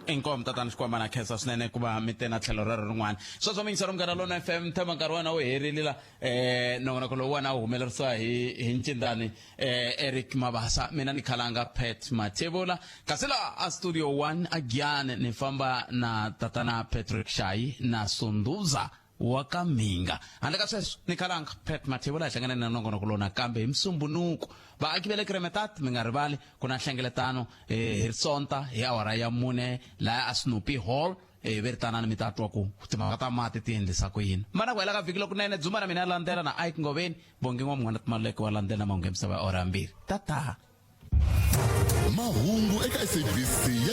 Inkomu, tatana Xikwemba, na khensa swinene ku va mi te na tlhelo rero rin'wana. Sweswo miyingiselo Munghana Lona FM, themba nkarhi wa wena wu herile la. Nongonoko lowu wena wu humelerisiwa hi ncindani Eric Mabasa, mina ni khalanga Pat Mathebula, kasi la a studio 1 a Giyani ni famba na tatana Patrick Shayi na Sunduza wa ka Minga. Handle ka sweswo ni khalanga Pat Mathebula, hi hlangane na nongonoko lowu nakambe hi Musumbunuku. Vaaki va le Kremetat, mi nga rivali ku na nhlengeletano hi Sonta hi awara ya 4 laha a Snoopy Hall. Ve ri tanani mi ta twa ku timhaka ta mati ti endlisa ku yini. Mana ku hela ka vhiki lokunene. Dzuma na mina ya landzela na Ike Ngoveni, Bongi N'wamun'wana Timaluleke wa landzela mahungu ya misava ya awara ya 2. Tata. Mahungu eka SABC ya.